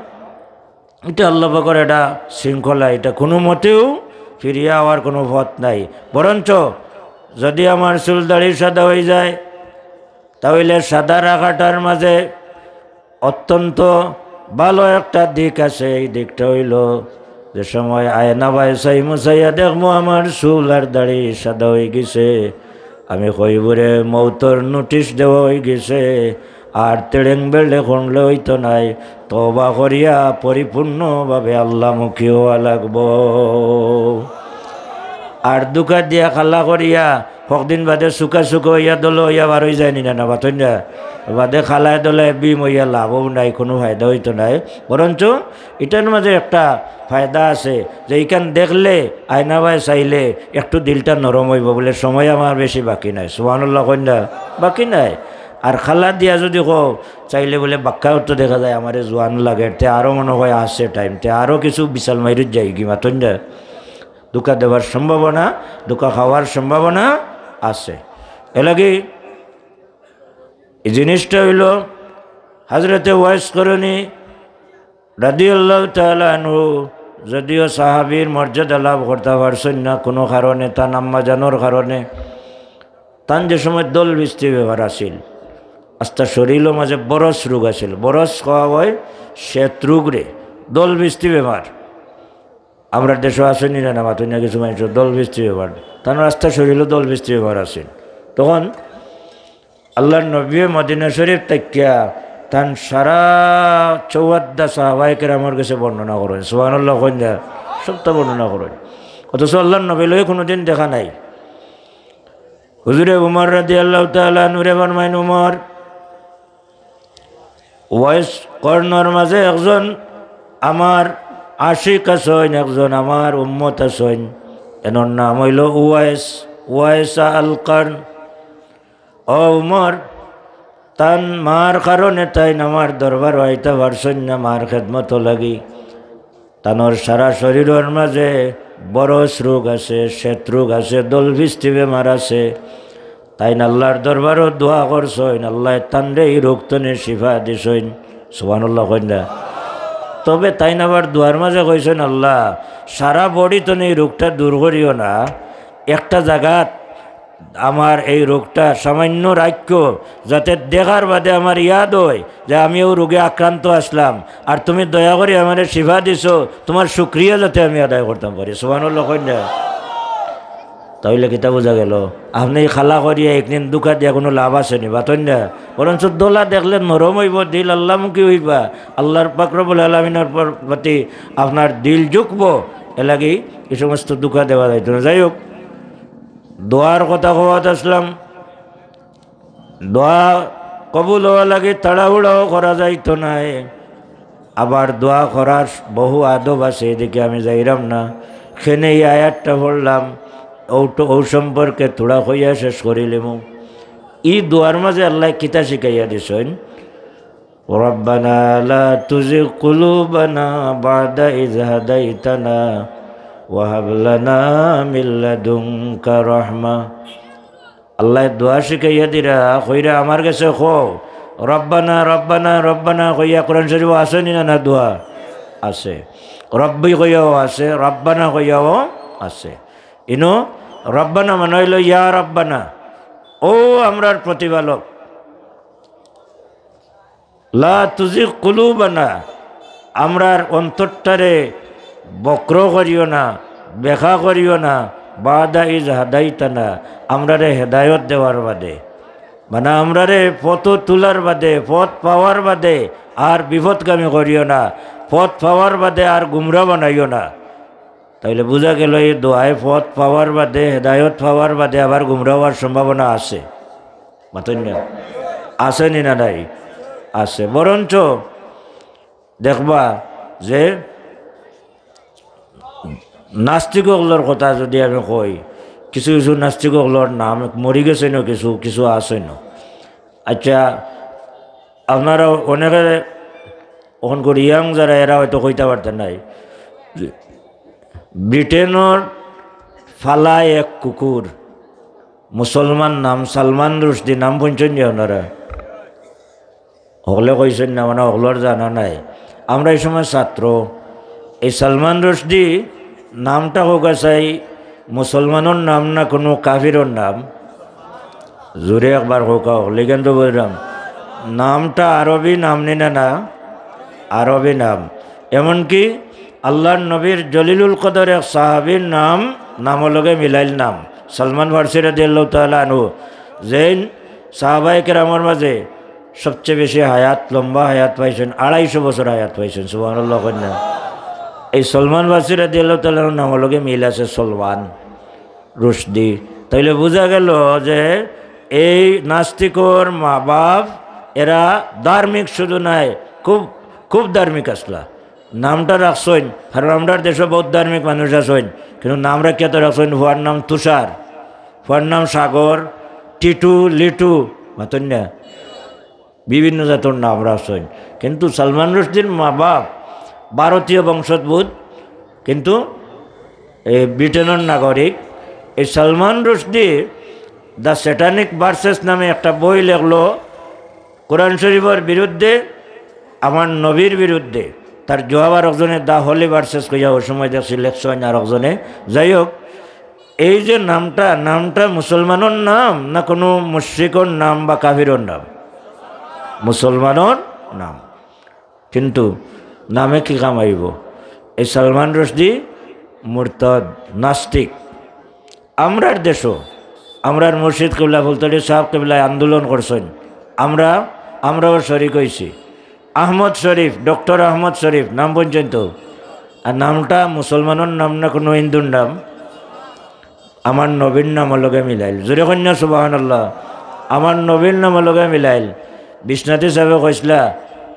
ইটা আল্লাহ পাকর একটা শৃঙ্খলা, ইটা কুনু মতেউ ফিরিয়া আওয়ার কুনু পথ নাই। বরঞ্চ যদি আমার চুল দাড়ি সাদা অইযায়, তাইলে সাদা রাখাটার মাজে অত্যন্ত ভালো একটা দিক আছে। এই দিকটা অইলো যে সময় আয়না বায় চাইমু, চাইয়া দেখমু আমার চুল আর দাড়ি সাদা অইগেছে, আমি কইবুরে মউতর notice দেওয়া অইগেছে, আর তেড়েং বেড়ে করলে অইতো নায়, তওবা করিয়া পরিপূর্ণভাবে আল্লামুখী অওয়া লাগবো। আর ধুকা দিয়া কালা করিয়া হকদিন বাদে চুকা চুকা অইয়া দলা অইয়া বার অইযায়নি না, না বাতইন না? বাদে কালায় দলায় বিম অইয়া লাভও নাই, কুনু ফায়দা অইতো নায়। বরঞ্চ ইটার মাজে একটা ফায়দা আছে যে ইখান দেখলে, আয়না বায় চাইলে একটু দিলটা নরম অইবো বুলে, সময় আমার বেশি বাকি নাই। সুবহানাল্লাহ কইন না? বাকি নাই। আর কালা দিয়া যদি কও, চাইলে বুলে বাক্কা অত দেখা যায় আমারে জোয়ান লাগে, তে আরো মনো অয় আছে time, তে আরো কিছু বিশাল মাইরুত যাইগি, বাতইন না? ধুকা দেওয়ার সম্ভাবনা, ধুকা খাওয়ার সম্ভাবনা আছে। এরলাগি এই জিনিসটা অইলো হজরতে ওয়াইস করনী রাদিয়াল্লাহু তাআলা আনহু যদিও সাহাবীর মর্যাদা লাভ করতা পারছইন না কুনু কারণে, তান আম্মাজানর কারণে, তান যে সময় দল বিস্তি বেমার আছিল, আস্তা শরীলর মাজে বরস রোগ আছিল, বরস কওয়া অয় শ্বেত রোগরে, দল বিস্তি বেমার। আমরার দেশো আছেনি না, না মাতইন না, কিছু মানষর দল বিস্তি বেমার, তান আস্তা শরীলো দল বিস্তি বেমার আছিল। তখন আল্লাহর নবীয়ে মদিনা শরীফ থাকিয়া তান সারা চৌয়াদ্দা সাহাবায়ে কেরামর গেছে বর্ণনা করইন। সুবহানাল্লাহ কইন না? সবটা বর্ণনা করইন। অথচ আল্লাহর নবীর লগে কুনুদিন দেখা নাই। হুজুরে উমর রাদিয়াল্লাহু তাআলা আনহুরে ফরমাইন, "উমর, ওয়াইস করনর মাজে একজন আমার আশিক আছইন, একজন আমার উম্মত আছইন, এনর নাম অইলো উওয়াইস, উওয়াইসা আল করন।" ও উমর, তান মার কারণে তাইন আমার দরবারো আইতা পারছইন না, মার খেদমতো লাগি। তানর সারা শরীলর মাজে বরস রোগ আছে, শ্বেত রোগ আছে, দল বিস্তি বেমার আছে। তাইন আল্লাহর দরবারো দোয়া করছইন, আল্লায় তানরে ই রোগ তনে শিফা দিছইন। সুবহানাল্লাহ কইন না? তবে তাইন আবার দোয়ার মাজে কইছইন, "আল্লাহ, সারা body তনে ই রোগটা দূর করিও না, একটা জাগাত আমার এই রোগটা সামান্য রাখিও, যাতে দেখার বাদে আমার ইয়াদ অয় যে আমি অউ রোগে আক্রান্ত আছলাম, আর তুমি দয়া করি আমারে শিফা দিছো, তুমার শুকরিয়া যাতে আমি আদায় করতাম পারি।" সুবহানাল্লাহ কইন না? তাইলে কিতা বুঝা গেলো? আপনে ই কালা করিয়া একদিন ধুকা দিয়া কুনু লাভ আছেনি, বাতইন না? বরঞ্চ দলা দেখলে নরম অইবো, দিল আল্লামুখী অইবা, আল্লাহ পাক রব্বুল আলামিনর পর-, প্রতি আপনার দিল ঝুকবো। এরলাগি ই সমস্ত ধুকা দেওয়া যাইতো না। যাই হোক, দোয়ার কথা কওয়াত আছলাম, দোয়া কবুল অওয়ার লাগি তাড়াহুড়াও করা যাইতো নায়। আবার দোয়া করার বহু আদব আছে, এদিকে আমি যাইরাম না। কেনে ই আয়াতটা পড়লাম, অউ তো, অউ সম্পর্কে থুড়া কইয়া শেষ করিলিমু। ই দোয়ার মাজে আল্লায় কিতা শিখাইয়া দিছইন? "রব্বানা লা তুজিগ কুলুবানা বা'দা ইয হাদাইতানা ওয়া হাব লানা মিন লাদুনকা রাহমা।" আল্লায় দোয়া শিখাইয়া দিরা, কইরা আমার গেছে কও, "রব্বানা, রব্বানা, রব্বানা" কইয়া। কোরআন শরীফো আছেনি না, না দোয়া? আছে। রব্বি কইয়াও আছে, রব্বানা কইয়াও আছে। ইনো রব্বানা মানে অইলো ইয়া রব্বানা। ও আমরার প্রতিপালক, লা তুজিগ কুলুবানা, আমরার অন্তরটারে বক্র করিও না, বেকা করিও না, বাদা ইজ হাদাইতানা, আমরারে হেদায়ত দেওয়ার বাদে, মানে আমরারে পথো তুলার বাদে, পথ পাওয়ার বাদে, আর বিপথগামী করিও না, পথ পাওয়ার বাদে আর গুমরা বানাইও না। তাইলে বুঝা গেল এই দোয়ায় পথ পাওয়ার বাদে, হেদায়ত পাওয়ার বাদে আবার গুমরা হওয়ার সম্ভাবনা আছে। মাতইন না? আছে নি না নাই? আছে। বরঞ্চ দেখবা যে নাস্তিক অকলর কথা যদি আমি কই, কিছু কিছু নাস্তিক অকলর নাম মরি গেছে না, কিছু কিছু আছে না। আচ্ছা, আপনারা অনেকে অখনকুর ইয়াং যারা, এরা হয়তো কইতা পারতা নায়। ব্রিটেনর ফালা এক কুকুর, মুসলমান নাম সালমান রুশদি, নাম হুনছইন নি আপনারা? হকলে কইছইন না, মানে হকলর জানা নাই। আমরা এই সময় ছাত্র, এই সালমান রুশদি নামটা কউক্কা চাই, মুসলমানর নাম না কুনু কাফিরর নাম? জোরে একবার কউক্কা, হকলে কিন্তু বুঝলাম। নামটা আরবি নাম নি না, না? আরবি নাম। এমনকি আল্লাহর নবীর জলিলুল কদর এক সাহাবীর নাম, নামর লগে মিলাইল নাম। সালমান ফার্সি রাদিয়াল্লাহু তাআলা আনহু, যেইন সাহাবায়ে কেরামর মাঝে সবচেয়ে বেশি হায়াত, লম্বা হায়াত পাইছইন, আড়াইশো বছর হায়াত পাইছইন, সুবহানাল্লাহ কইন না। এই সালমান ফার্সি রাদিয়াল্লাহু তাআলা আনহুর নামর লগে মিল আছে, সলমান রুশদি। তাইলে বুঝা গেল যে এই নাস্তিকর মা বাপ এরা ধার্মিক শুধু নায়, খুব, খুব ধার্মিক আছলা। নামটা রাখছইন, কারণ আমরার দেশো বহুত ধার্মিক মানুষ আছইন, কিন্তু নাম রাখিয়া তো রাখছইন, ফুয়ার নাম তুষার, ফুয়ার নাম সাগর, টিটু, লিটু, মাতইন না? বিভিন্ন জাতর নাম রাখছইন। কিন্তু সালমান রুশদির মা বাপ ভারতীয় বংশোদ্ভূত, কিন্তু এই ব্রিটেনর নাগরিক। এই সালমান রুশদি The Satanic Verses নামে একটা বই লেখলো কোরআন শরীফর বিরুদ্ধে, আমার নবীর বিরুদ্ধে। তার জবাব আরকজনে The Holy Verses কইয়া ওই সময় দেখছি লেখছইন আরকজনে। যাই হোক, এই যে নামটা, নামটা মুসলমানর নাম না কুনু মুশরিকর নাম বা কাফিরর নাম? মুসলমানর নাম। কিন্তু নামে কি কামাইব? এই সালমান রুশদি মুরতাদ, নাস্তিক। আমরার দেশো, আমরার মুর্শিদ কিবলা ফুলতলি সাহেব কিবলায় আন্দোলন করছইন, আমরা, আমরাও শরিক অইছি। আহমদ শরীফ, ডক্টর আহমদ শরীফ, নাম হুনছইন তো? আর নামটা মুসলমানর নাম না কুনু হিন্দুর নাম? আমার নবীর নামর লগে মিলাইল। জোরে কইন না সুবহানাল্লাহ। আমার নবীর নামর লগে মিলাইল। বিশ্বনাথী সাহেবে কইছলা,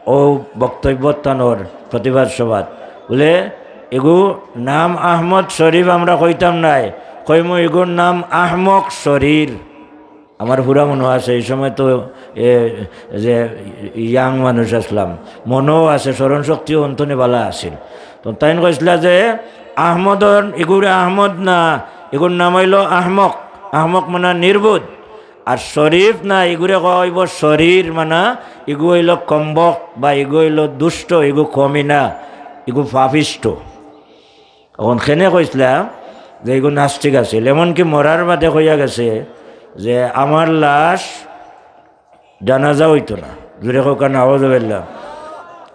ও বক্তব্য তানর প্রতিবাদ সভাত, বুলে, "ইগু নাম আহমদ শরীফ আমরা কইতাম নায়, কইমু ইগুর নাম আহমক শরীর।" আমার পুরা মনো আছে, এই সময় তো, এ, যে ইয়াং মানুষ আছলাম, মনো আছে, স্মরণ শক্তিও অন্তনে বালা আছিল। তো তাইন কইছলা যে আহমদর, ইগুরে আহমদ না, ইগুর নাম অইলো আহমক। আহমক মানে নির্বোধ। আর শরীফ না, ইগুরে কওয়া অইবো শরীর, মানে ইগু অইলো কমবক বা ইগু অইলো দুষ্ট, ইগু কমিনা, ইগু পাপিষ্ট। অখন কেনে কইছলা যে ইগু নাস্তিক আছিল, এমনকি মরার বাদে কইয়া গেছে যে আমার লাশ জানাজা অইতো না। জোরে কউক্কা, নাউজুবিল্লাহ।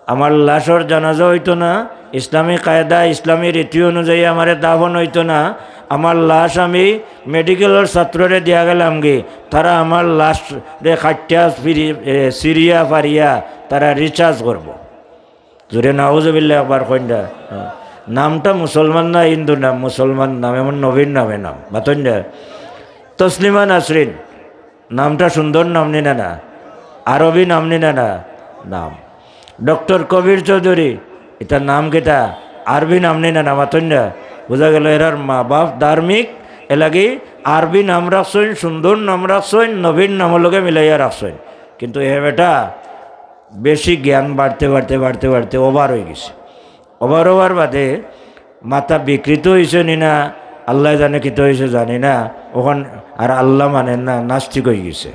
আমার লাশর জানাজা অইতো না, ইসলামী কায়দা, ইসলামী রীতি অনুযায়ী আমারে দাফন অইতো না। আমার লাশ আমি মেডিকেলর ছাত্ররে দিয়া গেলামগি, তারা আমার লাশরে কাটিয়া ফিরি-, এ, সিরিয়া ফারিয়া তারা রিচার্জ করবো। জোরে নাউজুবিল্লাহ একবার কইন না। নামটা মুসলমান না হিন্দু নাম? মুসলমান নাম, এমন নবীর নামে নাম, মাতইন না। তসলিমা নাসরিন, নামটা সুন্দর নাম নি না, না? আরবি নাম নি না, না? নাম। ডক্টর কবির চৌধুরী, ইতার নাম কিতা? আরবি নাম নি না, না? মাতইন না। বুঝা গেল এরার মা বাপ ধার্মিক, এরলাগি আরবি নাম রাখছইন, সুন্দর নাম রাখছইন, নবীর নামর লগে মিলাইয়া রাখছইন। কিন্তু হে বেটা বেশি জ্ঞান বাড়তে বাড়তে বাড়তে বাড়তে ওভার অইগেছে। ওভার অওয়ার বাদে মাথা বিকৃত অইছে নি না, আল্লায় জানে কিতা অইছে জানি না, অখন আর আল্লা মানের না, নাস্তিক অইগেছে।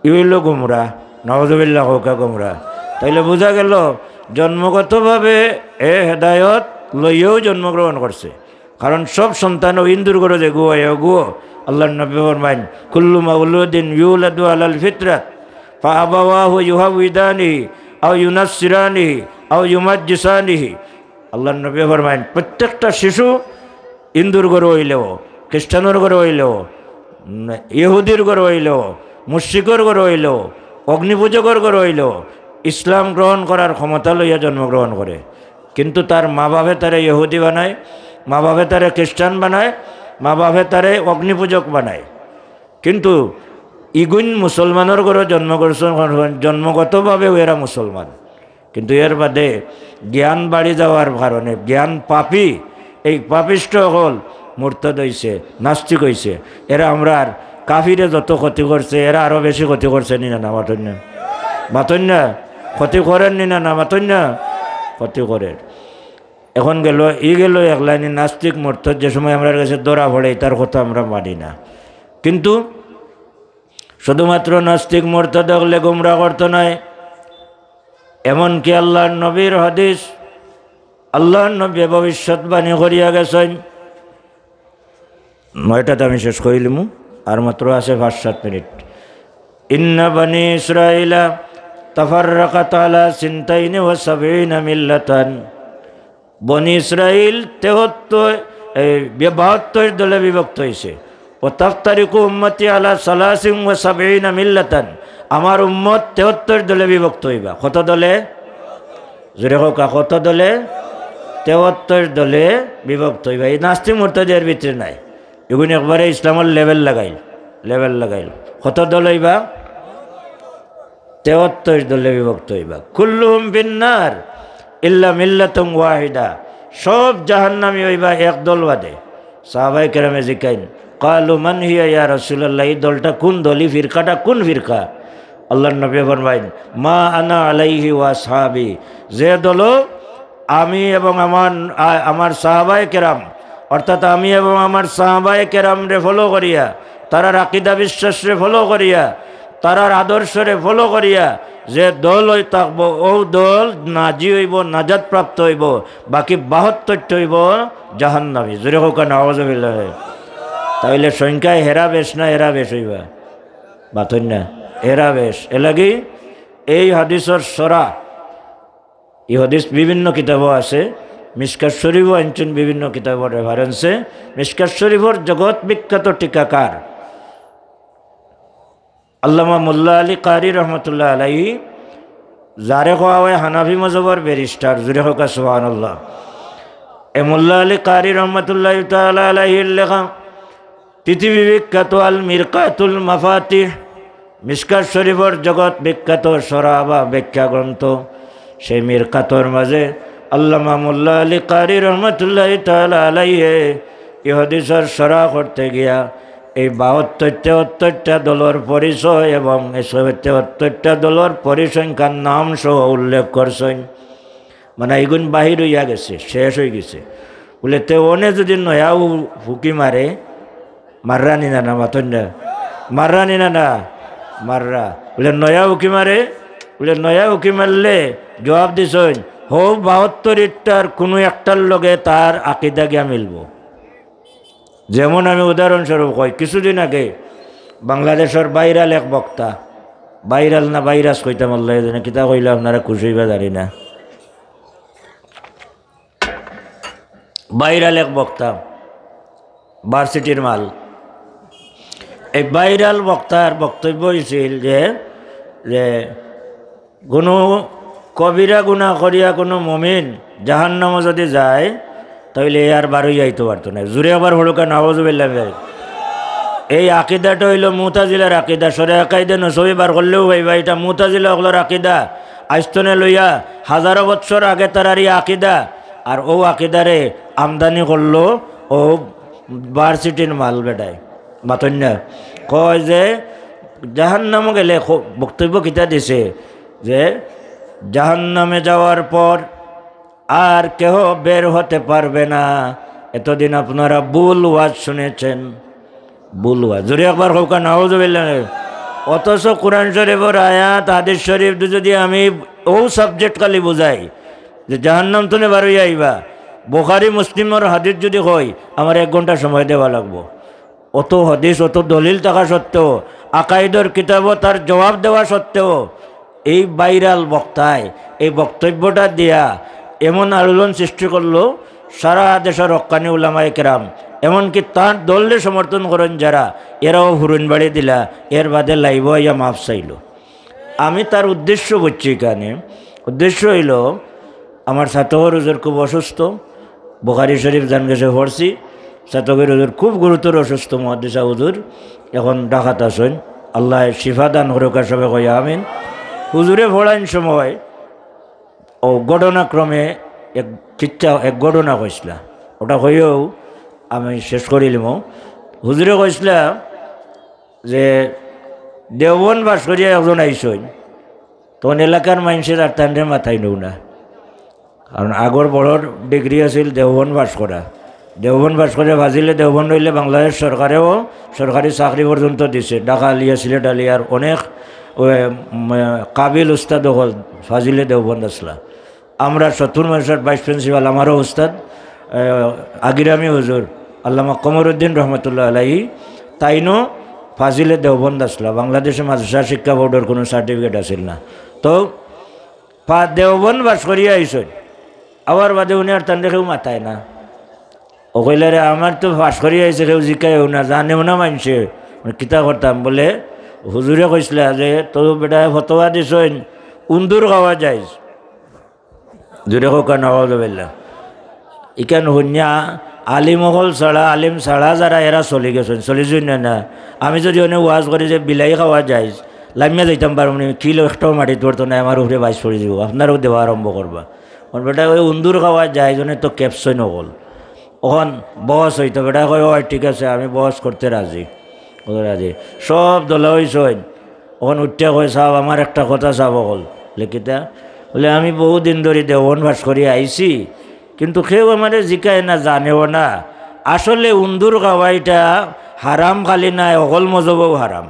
ই অইলো গুমরা, নাউজুবিল্লাহ কউক্কা গুমরা। তাইলে বুঝা গেল জন্মগতভাবে এ হেদায়ত লইয়াউ জন্মগ্রহণ করছে। কারণ সব সন্তানও হিন্দুর ঘরো যেগু অয়, অগু আল্লাহর নবী ফরমাইন, "কুল্লু মাউলুদিন ইউলাদু আলাল ফিতরাত, ফাআবাওয়াহু ইউহাউইদানিহি, আও ইউনাসসিরানিহি, আও ইউমাজ্জিসানিহি।" আল্লাহর নবী ফরমাইন, প্রত্যেকটা শিশু হিন্দুর ঘরো অইলেও, খ্রিস্টানর ঘরো অইলেও, উম, ইহুদির ঘরো অইলেও, মুশরিকর ঘরো অইলেও, অগ্নিপূজকর ঘরো অইলেও, ইসলাম গ্রহণ করার ক্ষমতা লইয়া জন্মগ্রহণ করে। কিন্তু তার মা বাপে তারে ইহুদি বানায়, মা বাপে তারে খ্রিস্টান বানায়, মা বাপে তারে অগ্নিপূজক বানায়। কিন্তু ইগুইন মুসলমানর ঘরো জন্ম করছইন, জন্মগতভাবেও এরা মুসলমান। কিন্তু এর বাদে জ্ঞান বাড়ি যাওয়ার কারণে, জ্ঞান পাপী, এই পাপিষ্ঠ অকল মুরতাদ অইছে, নাস্তিক অইছে। এরা আমরার কাফিরে যত ক্ষতি করছে, এরা আরো বেশি ক্ষতি করছে নি না, না মাতইন না? মাতইন না? ক্ষতি করের নি না, না মাতইন না? ক্ষতি করের। এখন গেল, ই গেল এক লাইনে নাস্তিক মুরতাদ, যে সময় আমরার গেছে ধরা পড়ে, তার কথা আমরা মানি না। কিন্তু শুধুমাত্র নাস্তিক মুরতাদ অকলে গুমরা করতো নায়, এমনকি আল্লাহর নবীর হাদিস, আল্লাহর নবী ভবিষ্যৎবাণী করিয়া গেছইন। নয়টাত আমি শেষ করিলিমু, আর মাত্র আছে পাঁচ সাত মিনিট। ইন্না বানি ইসরাইলা তাফাররাকাত আলা সিনতাইনি ওয়া সাবঈনা মিল্লাতান। বনি ইসরাইল তেহত্তর, এই, বাহাত্তর দলে বিভক্ত অইছে। "ওয়া তাফতারিকু উম্মতি আলা সালাসিন ওয়া সাবঈনা মিল্লাতান।" আমার উম্মত তেহত্তর দলে বিভক্ত অইবা। কত দলে? জোরে কউক্কা, কত দলে? তেহত্তর দলে বিভক্ত অইবা। এই নাস্তিক মুরতাদ এর ভিতরে নাই। ইগুইন একবারে ইসলামর লেবেল লাগাইল, লেবেল লাগাইল। কত দল অইবা? তেহত্তর দলে বিভক্ত অইবা। "কুল্লুহুম ফিন্নার ইল্লা মিল্লাতান ওয়াহিদা।" সব জাহান্নামী অইবা এক দল বাদে। সাহাবায়ে কেরামে জিকাইন, "ক্বালু মান হিয়া ইয়া রাসূলুল্লাহ, এই দলটা কোন দল, এই ফিরকাটা কোন ফিরকা?" আল্লাহর নবী ফরমাইন, "মা আনা আলাইহি ওয়া আসহাবি।" যে দল আমি এবং আমার, আ-, আমার সাহাবায়ে কেরাম, অর্থাৎ আমি এবং আমার সাহাবায়ে কেরামরে ফলো করিয়া, তারার আকিদা বিশ্বাসরে ফলো করিয়া, তারার আদর্শরে ফলো করিয়া যে দল অই থাকবো, অউ দল নাজি অইবো, নাজাত প্রাপ্ত অইবো, বাকি বাহাত্তরটা অইবো জাহান্নামী। জোরে কউক্কা, নাউজুবিল্লাহ। তাইলে সংখ্যায় হেরা বেশ না এরা বেশ অইবা? মাতইন না, এরা বেশ। এরলাগি এই হাদিসর সরা, এই হাদিস বিভিন্ন কিতাবো আছে, মিশকাত শরীফও আনছইন বিভিন্ন কিতাবর রেফারেন্সে। মিশকাত শরীফর জগৎ বিখ্যাত টিকাকার আল্লামা মোল্লা আলী কারি রহমতুল্লাহ আলাইহি, যারে কওয়া অয় হানাফি মজহবর ব্যারিস্টার, জোরে কউক্কা সুবহানাল্লাহ। এ মোল্লা আলী কারি রহমতুল্লাহ তাআলা আলাইহির লেখা পৃথিবী বিখ্যাত আল মিরকাতুল মাফাতিহ, মিশকাত শরীফর জগৎ বিখ্যাত সরা বা ব্যাখ্যা গ্রন্থ, সেই মিরকাতর মাঝে আল্লামা মোল্লা আলী কারি রহমতুল্লাহ তাআলা আলাইহে ই হাদিসর সরা করতে গিয়া এই বাহাত্তর তেহত্তরটা দলর পরিচয় এবং এই তেহত্তরটা দলর পরিসংখ্যান নাম সহ উল্লেখ করছইন। মানে, ইগুন বাহির অইয়া গেছে, শেষ অই গেছে। বুলে, "তে অনে যুদি নয়া উ-, ফুকি মারে, মাররা নি না, না, মাতইন না? মাররা নি না, না? মাররা।" বুলে, "নয়া ফুকি মারে?" বুলে, "নয়া ফুকি মারলে," জুয়াব দিছইন, "হউ বাহাত্তর ইট্টার কুনু একটার লগে তার আকিদা গিয়া মিলবো।" যেমন আমি উদাহরণস্বরূপ কই, কিছুদিন আগে বাংলাদেশর ভাইরাল এক বক্তা, ভাইরাল না ভাইরাস কইতাম, আল্লায় জানে কিতা কইলে আপনারা খুশি অইবা জানি না। ভাইরাল এক বক্তা, ভার্সিটির মাল। এই ভাইরাল বক্তার বক্তব্য অইছিল যে, যে কুনু কবিরা গুনা করিয়া কুনু মুমিন জাহান্নামো যুদি যায়, তাইলে আর বারইয়া আইতো পারতো নায়। জোরে আবার কউক্কা, নাউজুবিল্লাহ। এই আকিদাটা অইলো মুতাজিলার আকিদা। সরে আকাইদে নসবি বার করলেও পাইবা, ইটা মুতাজিলা অকলর আকিদা। আইজ থনে লইয়া হাজারো বৎসর আগে তারার ই আকিদা। আর অউ আকিদারে আমদানি করলো অউ ভার্সিটির মাল বেটায়। মাতইন না? কয় যে জাহান্নামো গেলে খ-, বক্তব্য কিতা দিছে যে জাহান্নামে যাওয়ার পর আর কেহ বের হতে পারবে না। এতদিন আপনারা ভুল ওয়াজ শুনেছেন, ভুল ওয়াজ। জোরে একবার কউক্কা, নাউজুবিল্লাহ। অথচ কোরআন শরীফর আয়াত, হাদিস শরীফ দি যুদি আমি অউ সাবজেক্ট খালি বুঝাই যে জাহান্নাম থনে বারইয়া আইবা, বুখারী মুসলিমর হাদিস যুদি কই, আমার এক ঘন্টা সময় দেওয়া লাগবো। অত হাদিস, অত দলিল থাকা সত্ত্বেও, আকাইদর কিতাবো তার জবাব দেওয়া সত্ত্বেও, এই ভাইরাল বক্তায় এই বক্তব্যটা দিয়া এমন আলোড়ন সৃষ্টি করলো, সারা দেশর হক্কানি উলামায়ে কেরাম, এমনকি তার দলরে সমর্থন করেন যারা, এরাও হুরুন বাড়ি দিলা, এর বাদে লাইভো আইয়া মাফ চাইলো। আমি তার উদ্দেশ্য বুঝছি এখানে। উদ্দেশ্য হইল, আমার ছাতকের হুজুর খুব অসুস্থ, বুখারী শরীফ জান গেছে পড়ছি, ছাতকের হুজুর খুব গুরুতর অসুস্থ, মুহাদ্দিস হুজুর এখন ঢাকাত আছেন, আল্লাহ শিফা দান করুক, আর সবে কই আমিন। হুজুরে পড়াইন সময় ও ঘটনাক্রমে এক কিচ্ছা, এক ঘটনা কইসলা, ওটা কইও আমি শেষ করিলিমু। হুজুরে কইসলা যে দেওবন্দ পাশ করিয়া একজন আইসইন, তখন এলাকার মানুষের আর তানরে মাথায় নেও না, কারণ আগর বড় ডিগ্রি আছিল দেওবন্দ পাশ করা। দেওবন্দ পাশ করে ফাজিলে দেওবন্দ হইলে বাংলাদেশ সরকারেও সরকারি চাকরি পর্যন্ত দিছে। ঢাকা আলিয়া, সিলেট আলিয়ার অনেক, ওই, উম, কাবিল উস্তাদ অকল ফাজিলে দেওবন্দ আসলা। আমরা সত্তর মাদ্রাসার ভাইস প্রিন্সিপাল, আমারও উস্তাদ, আহ, আগিরামি হুজুর, আল্লামা কমরুদ্দিন রহমতুল্লাহ আলাইহি, তাইনও ফাজিলে দেওবন্দ আসলা। বাংলাদেশে মাদ্রাসা শিক্ষা বোর্ডের কোনো সার্টিফিকেট আছিল না। তো পা-, দেওবন্দ পাশ করিয়া আইসইন, আবার বাদে উনি আর তানরে কেউ মাতায় না। ও কইলা, "রে, আমার তো পাশ করিয়া আইছে, কেউ জিকায়ও না, জানেও না মানষে, মানে, কিতা করতাম?" বলে, "হুজুরে কইসলা যে, তো বেটায় ফতোয়া দিছইন, উন্দুর খাওয়া জায়েজ।" জুরে কউক্কা, নাউজুবিল্লাহ। ইখান হুনিয়া আলিম অকল ছাড়া, আলিম ছাড়া যারা এরা চলি গেছইন, চলি যাইন না, না? আমি যদি অনে ওয়াজ করি যে বিলাই খাওয়া জায়েজ, লামিয়া যাইতাম পারমু নি, কিলো একটাও মাটিত পড়তো না, আমার উপরে বাইশ পড়ি দিব, আপনারাও দেওয়া আরম্ভ করবা। ওর বেটা ওই উন্দুর খাওয়া জায়েজ, অনে তো ক্যাপসইন অকল। অখন বহস হইতো, বেটা কয়, "ওই ঠিক আছে, আমি বহস করতে রাজি।" কত রাজি। সব দলা হইছইন। অখন উঠিয়া কয়, "সাব, আমার একটা কথা সাব অকল।" বলে, "কিতা?" বলে, "আমি বহু দিন ধরি দেওবন্দ পাশ করি আইছি, কিন্তু কেউ আমারে জিকায় না, জানেও না। আসলে উন্দুর খাওয়া ইটা হারাম খালি নায়, অকল মজহবও হারাম।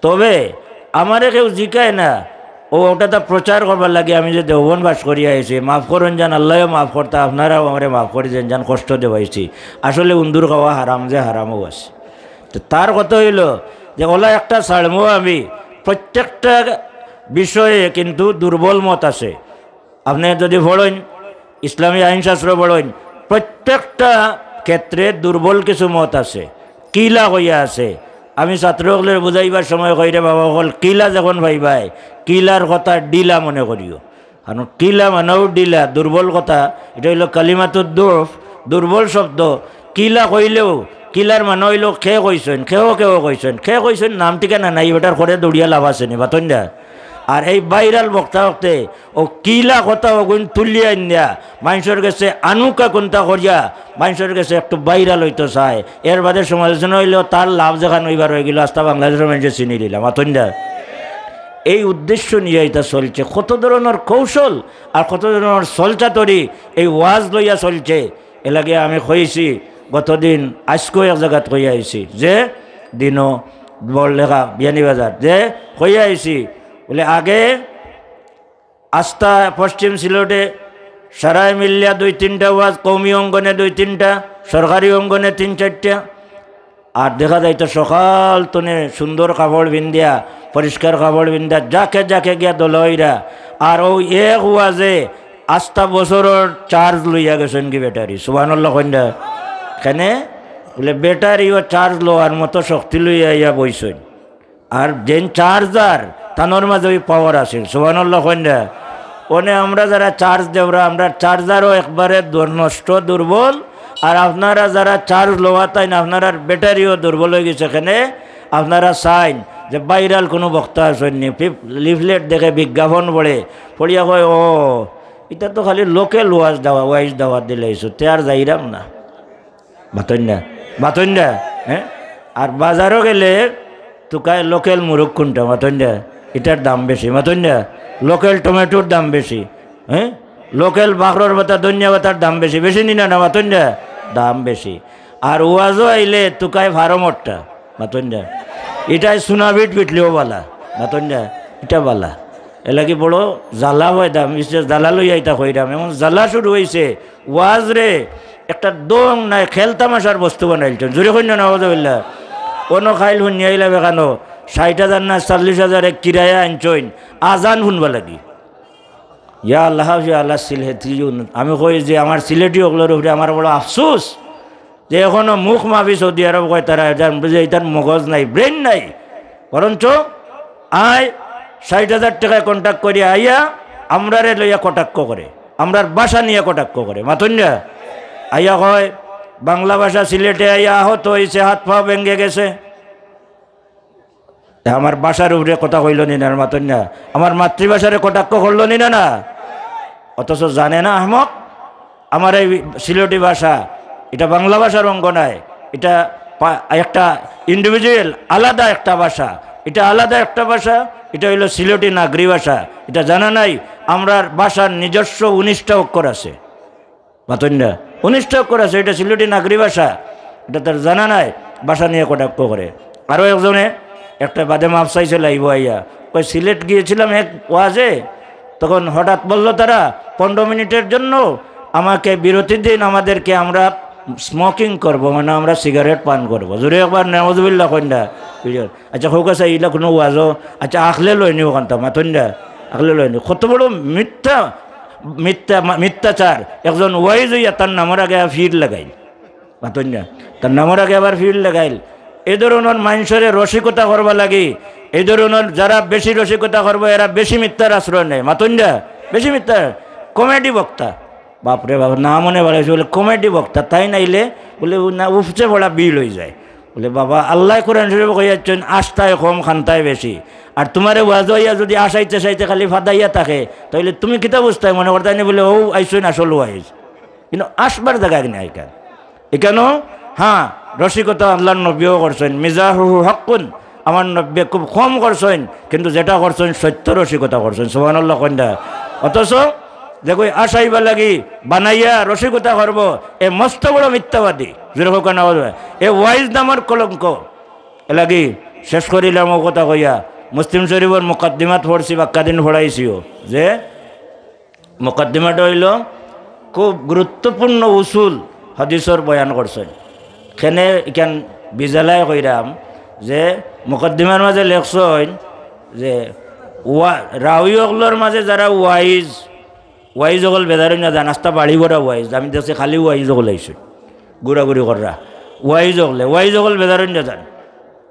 তবে আমারে কেউ জিকায় না, ও ওটা তা প্রচার করবার লাগি আমি যে দেওবন্দ পাশ করি আইছি, মাফ করইন যান, আল্লায়ও মাফ করতা, আপনারাও আমারে মাফ করি দেইন যান, কষ্ট দেওয়াইছি। আসলে উন্দুর খাওয়া হারাম যে হারামও আছে।" তো তার কথা হইল যে ওলা একটা ছাড়মু আমি, প্রত্যেকটা বিষয়ে কিন্তু দুর্বল মত আছে। আপনে যদি পড়ইন, ইসলামী আইন শাস্ত্র পড়ইন, প্রত্যেকটা ক্ষেত্রে দুর্বল কিছু মত আছে, কিলা কইয়া আছে। আমি ছাত্র অকলরে বুঝাইবার সময় কই, "রে বাবা অকল, কিলা যখন পাইবায়, কিলার কথা ঢিলা মনে করিও।" কারণ কিলা মানেও ঢিলা, দুর্বল কথা, ইটা হইল কালিমাতুদ দুফ, দুর্বল শব্দ। কিলা কইলেও, কিলার মানে হইল কে কইছইন, কেউ কেউ কইছইন, কে কইছইন নাম ঠিকানা নাই, বেটার করে দৌড়িয়া লাভ আছে নি, মাতইন না? আর এই ভাইরাল বক্তা হকলে ও কিলা কথা অগুইন তুলিয়া আনিয়া মানষর গেছে আনুকা কুন্তা করিয়া মানষর গেছে একটু ভাইরাল হইতো চায়, এর বাদে সমালোচনা হইলেও তার লাভ যেখান হইবার হয়ে গেল, আস্তা বাংলাদেশর মানষে চিনি দিলাম, মাতইন না? এই উদ্দেশ্য নিয়া ইটা চলছে, কত ধরনর কৌশল আর কত ধরনর ছলচাতুরি এই ওয়াজ লইয়া চলছে। এর লাগি আমি কইছি গতদিন, আইজকু এক জাগাত কইয়া আইছি যে দিনও বড়লেখা বিয়ানীবাজার যে কইয়া আইছি, বলে আগে আস্তা পশ্চিম সিলেটে সারায় মিলিয়া দুই তিনটা ওয়াজ, কওমি অঙ্গনে দুই তিনটা, সরকারি অঙ্গনে তিন চাইরটা। আর দেখা যাইতো সকাল তনে সুন্দর কাপড় পিন্দিয়া, পরিষ্কার কাপড় পিন্দিয়া, যাকে যাকে গিয়া দলা অইরা। আর অউ এক ওয়াজে আস্তা বছরর চার্জ লইয়া গেছইন গি ব্যাটারি। সুবহানাল্লাহ কইন না? কেনে? বলে ব্যাটারিও চার্জ লওয়ার মতো শক্তি লইয়া আইয়া বইছইন। আর যেন চার্জার, তানর মাঝে ওই পাওয়ার আছিল। সুবহানাল্লাহ কইন না? অনে আমরা যারা চার্জ দেওরা, আমরার চার্জারও একবারে দুর-, নষ্ট, দুর্বল। আর আপনারা যারা চার্জ লওয়াত আইন, আপনারার ব্যাটারিও দুর্বল হয়ে গেছে। কেনে? আপনারা চাইন যে ভাইরাল কোনো বক্তা আছইন নি, ফিফ-, লিফলেট দেখে, বিজ্ঞাপন পড়ে, পড়িয়া কয়, "ও, ইটা তো খালি লোকাল ওয়াজ দাওয়া, ওয়াজ দাওয়াত দিলে আইছো, তে আর যাইরাম না।" মাতইন না, মাতইন না, হ্যাঁ? আর বাজারও গেলে তুকায় লোকাল মুরগ কুনটা, মাতইন না, ইটার দাম বেশি, মাতইন না, লোকাল টমেটোর দাম বেশি, হ্যাঁ? লোকাল বাখরর পাতা, ধনিয়া পাতার দাম বেশি, বেশি নি না, না, মাতইন না, দাম বেশি। আর ওয়াজও আইলে তুকায় ফার্মরটা, মাতইন না, ইটায় সুনাবিট পিটলেও বালা, মাতইন না, ইটা বালা। এর লাগি বড় জ্বালা হয় দাম, ইসে জ্বালা লইয়া ইটা কইরাম, এমন জ্বালা শুরু হইছে, ওয়াজ রে, একটা দং নাই, খেল তামাশার বস্তু বানাইলছইন। জুরে কইন না, নাউজুবিল্লাহ। অনো খাইল হুনিয়া আইলাম এখানো, ষাইট হাজার না চল্লিশ হাজারে কিরায়া আনছইন, আজান হুনবা লাগি। ইয়া আল্লাহ, ইয়া আল্লাহ, সিলেটি। আমি কই যে আমার সিলেটি অকলর উপরে আমার বড় আফসোস যে এখনো মুখ মাফি সৌদি আরব কয় তারা, এটার বুঝে এটার মগজ নাই, ব্রেন নাই। বরঞ্চ আয় ষাইট হাজার টেকায় কন্ট্রাক্ট করি আইয়া আমরারে লইয়া কটাক্ষ করে, আমরার ভাষা নিয়া কটাক্ষ করে। মাতইন না? আইয়া কয়, "বাংলা ভাষা সিলেটে আইয়া আহত অইছে, হাত পা ভেঙে গেছে।" তে আমার ভাষার উপরে কথা কইল নি না, মাতইন না? আমার মাতৃভাষারে কটাক্ষ করল নি না, না? অথচ জানে না আহমক, আমার এই সিলেটি ভাষা, এটা বাংলা ভাষার অঙ্গ নায়, এটা পা-, একটা ইন্ডিভিজুয়াল, আলাদা একটা ভাষা, এটা আলাদা একটা ভাষা, এটা হইল সিলেটি নাগরি ভাষা। এটা জানা নাই, আমরার ভাষার নিজস্ব উনিশটা অক্ষর আছে। মাতইন না? উনিশটা অক্ষর আছে, এটা সিলেটি নাগরি ভাষা, এটা তার জানা নাই, ভাষা নিয়ে কটাক্ষ করে। আরও একজনে একটা বাদে মাফ চাইছে লাইভ আইয়া, কয়, "সিলেট গিয়েছিলাম এক ওয়াজে, তখন হঠাৎ বলল তারা, পনেরো মিনিটের জন্য আমাকে বিরতি দিন, আমাদেরকে, আমরা স্মোকিং করব, মানে আমরা সিগারেট পান করব।" জোরে একবার নাউজুবিল্লাহ কইন না। আচ্ছা, হোক আছে, ইলা কোনো ওয়াজও, আচ্ছা, আখলে লয়নি ওখানটা, মাতইন না, আখলে লয়নি। কত বড় মিথ্যা, মিথ্যা, মা-, মিথ্যাচার। একজন ওয়াইজ হইয়া তার নামর আগে ফির লাগাইল। মাতইন না? তার নামর আগে আবার ফির লাগাইল। এই ধরনের মানুষরে রসিকতা করবা লাগি, এই ধরনের যারা বেশি রসিকতা করবো, এরা বেশি মিথ্যার আশ্রয় নেয়। মাতইন না? বেশি মিথ্যা। কমেডি বক্তা। বাপরে বাপ, না মনে বাড়াইছে বলে কমেডি বক্তা, তাই নাইলে বলে ও না উপচে পড়া বিল হয়ে যায়। বলে, "বাবা, আল্লাহ কোরআন শরীফ কইয়াছেন, 'আশতায় কম, খান্তায় বেশি।' আর তোমারে ওয়াজ হইয়া যদি আশাইতে চাইতে খালি ফাদাইয়া থাকে, তাইলে তুমি কিতা বুঝতায় মনে করতায় নি?" বলে, "ও আইসইন আসল ওয়াইজ।" কিন্তু আসবার জায়গা নাই এখান। এখানেও, হ্যাঁ, রসিকতা আল্লাহর নবীও করছেন, "মিজাহুহু হাক্কুন", আমার নবী খুব কম করছেন, কিন্তু যেটা করছেন সত্য রসিকতা করছেন। সুবহানাল্লাহ কইন না। অথচ দেখো, আশাইবা লাগি বানাইয়া রসিকতা করবো, এ মস্ত বড় মিথ্যাবাদী। জোরে হোক না, এ ওয়াইজ নামর কলঙ্ক। এলাগি শেষ করিলাম ও কথা কইয়া, মুসলিম শরীফর মুকাদ্দিমাত পড়ছি, বাক্কা দিন পড়াইছিও, যে মুকাদ্দিমাটা হইল খুব গুরুত্বপূর্ণ উসুল হাদিসর বয়ান করছেন। খেনে ইখান বিজালায় কইরাম যে মুকাদ্দিমার মাঝে লেখছইন যে ওয়া-, রাউই অকলর মাঝে যারা ওয়াইজ, ওয়াইজ অকল বেজারইন না যান, আস্তা বাড়ি ভরা ওয়াইজ, আমি দেখছি খালি ওয়াইজ অকল আইছে, ঘুরাঘুরি কররা। ওয়াইজ অকলে, ওয়াইজ অকল বেজারইন না যান।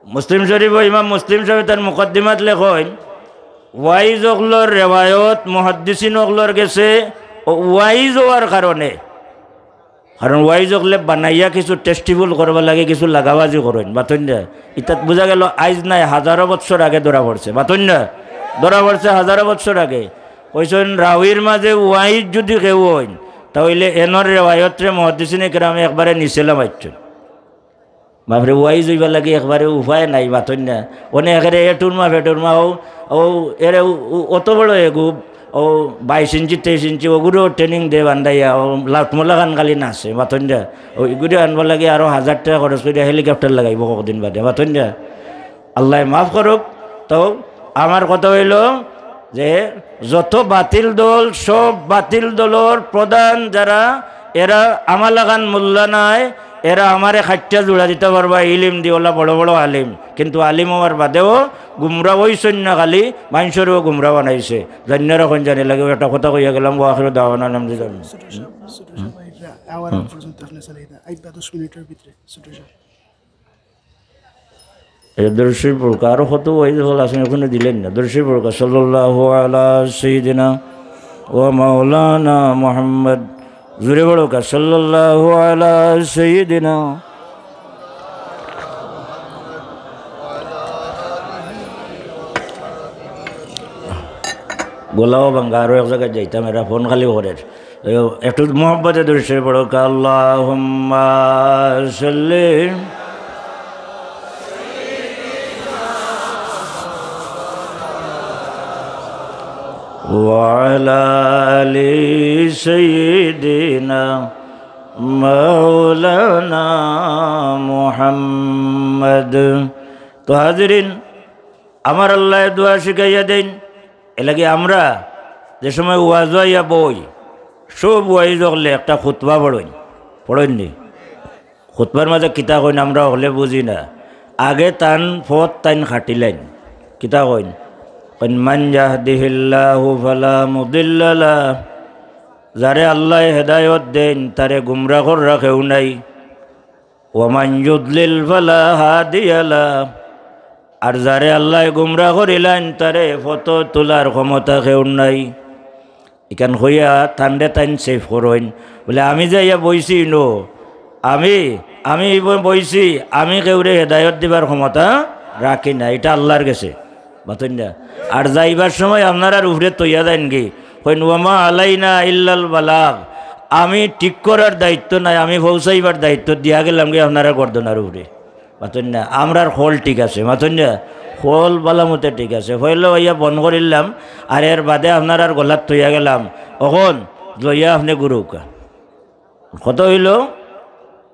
মুসলিম শরীফ, ইমাম মুসলিম শরীফ তার মুকাদ্দিমাত লেখইন, ওয়াইজ অকলর রেওয়ায়ত মুহাদ্দিসিন অকলর গেছে, ও ওয়াইজ হওয়ার কারণে, কারণ ওয়াইজ অকলে বানাইয়া কিছু টেস্টিফুল করবার লাগে, কিছু লাগাবাজি করইন, মাতইন না? ইতাত বুঝা গেল আইজ নাই, হাজারো বৎসর আগে ধরা পড়ছে, মাতইন না? ধরা পড়ছে হাজারো বৎসর আগে। কইছইন, রাউইর মাঝে ওয়াইজ যদি কেউ হইন, তা হইলে এনর রেওয়ায়তরে মুহাদ্দিসিনে কেরামে একবারে নিচে লামাইছইন। বাপরে, ওয়াইজ হইবার লাগি একবারে উপায় নাই, মাতইন না? অনে একেরে এটুরমা ফেটুরমা, ও, ও, এরে উ-, উ-, অত বড় এগু, ও বাইশ ইঞ্চি, তেইশ ইঞ্চি, ওগুরও ট্রেনিং দে বান্ধাইয়া, ও লাউটমোলা খান খালি নাচে, মাতইন না? ও ইগুরে আনবার লাগি আরো হাজার টেকা খরচ করিয়া হেলিকপ্টার লাগাইবো কতদিন বাদে, মাতইন না? আল্লাহ মাফ করুক। তো আমার কথা হইল যে যত বাতিল দল, সব বাতিল দলর প্রধান যারা, এরা আমার লাখান মোল্লা নাই, এরা আমারে খাট্টা জোড়া দিতা পারবা ইলিম দি, ওলা বড় বড় আলিম, কিন্তু আলিম হওয়ার বাদেও গুমরা অইছইন না, খালি মানষরেও গুমরা বানাইছে। জানি না অখন জানি লাগে, একটা কথা কইয়া গেলাম, ওয়া আখিরু দাওয়ানা আলহামদুলিল্লাহ। ছোট সাহেব, ছোট সাহেব, এটা আওয়ার পর্যন্ত আপনি চালিয়ে দেন, আইবা দশ মিনিটের ভিতরে, ছোট সাহেব। এ দরুদ শরীফ পড়ুক, আরো কত ওয়াইজ অকল আছইন, অখনো দিলেন না। দরুদ শরীফ পড়ুক, সাল্লাল্লাহু আলা সাইয়্যিদিনা ওয়া মাওলানা মুহাম্মদ। জোরে পড়ুক, সাল্লাল্লাহু আলা সাইয়্যিদিনা। গলাও ভাঙ্গা, আরো এক জাগাত যাইতাম, এরা ফোন খালি করের। একটু মহব্বতে দরুদ শরীফ পড়ো, আল্লাহুম্মা সাল্লি ওয়া আলা আলি সাইয়্যিদিনা মাওলানা মুহাম্মদ। তো হাজিরিন, আমার আল্লায় দোয়া শিখাইয়া দেইন। এরলাগি আমরা যে সময় ওয়াজো আইয়া বই, সব ওয়াইজ অকলে একটা খুতবা পড়ইন। পড়ইন নি? খুতবার মাঝে কিতা কইন আমরা হকলে বুঝি না। আগে তান পথ তাইন খাটিলাইন। কিতা কইন? কইন, "মান ইয়াহদিহিল্লাহু ফালা মুদিল্লা লাহ।" যারে আল্লায় হেদায়ত দেইন, তারে গুমরা কররা কেউ নাই। "ওয়া মান ইউদলিল ফালা হাদিয়া লাহ।" আর যারে আল্লায় গুমরা করিলাইন, তারে পথো তুলার ক্ষমতা কেউর নাই। ইখান কইয়া তানরে তাইন সেভ করইন। বলে, "আমি যে আইয়া বইছি ইনো, আমি, আমি ব-, বইছি, আমি কেউরে হেদায়ত দিবার ক্ষমতা রাখি না, ইটা আল্লার গেছে।" মাতইন না? আর যাইবার সময় আপনারার উপরে থইয়া যাইনগি, কইন, "ওয়া মা আলাইনা ইল্লাল বালাগ।" আমি ঠিক করার দায়িত্ব নাই, আমি পৌঁছাইবার দায়িত্ব দিয়া গেলামগি আপনারার গর্দনার উপরে। মাতইন না, আমরার কল ঠিক আছে, মাতইন না, কল বালা মতে ঠিক আছে। পয়লা অইয়া বন্ধ করিলাম, আর এর বাদে আপনারার গলাত থইয়া গেলাম, অখন লইয়া আপনে ঘুরউক্কা। কত অইলো?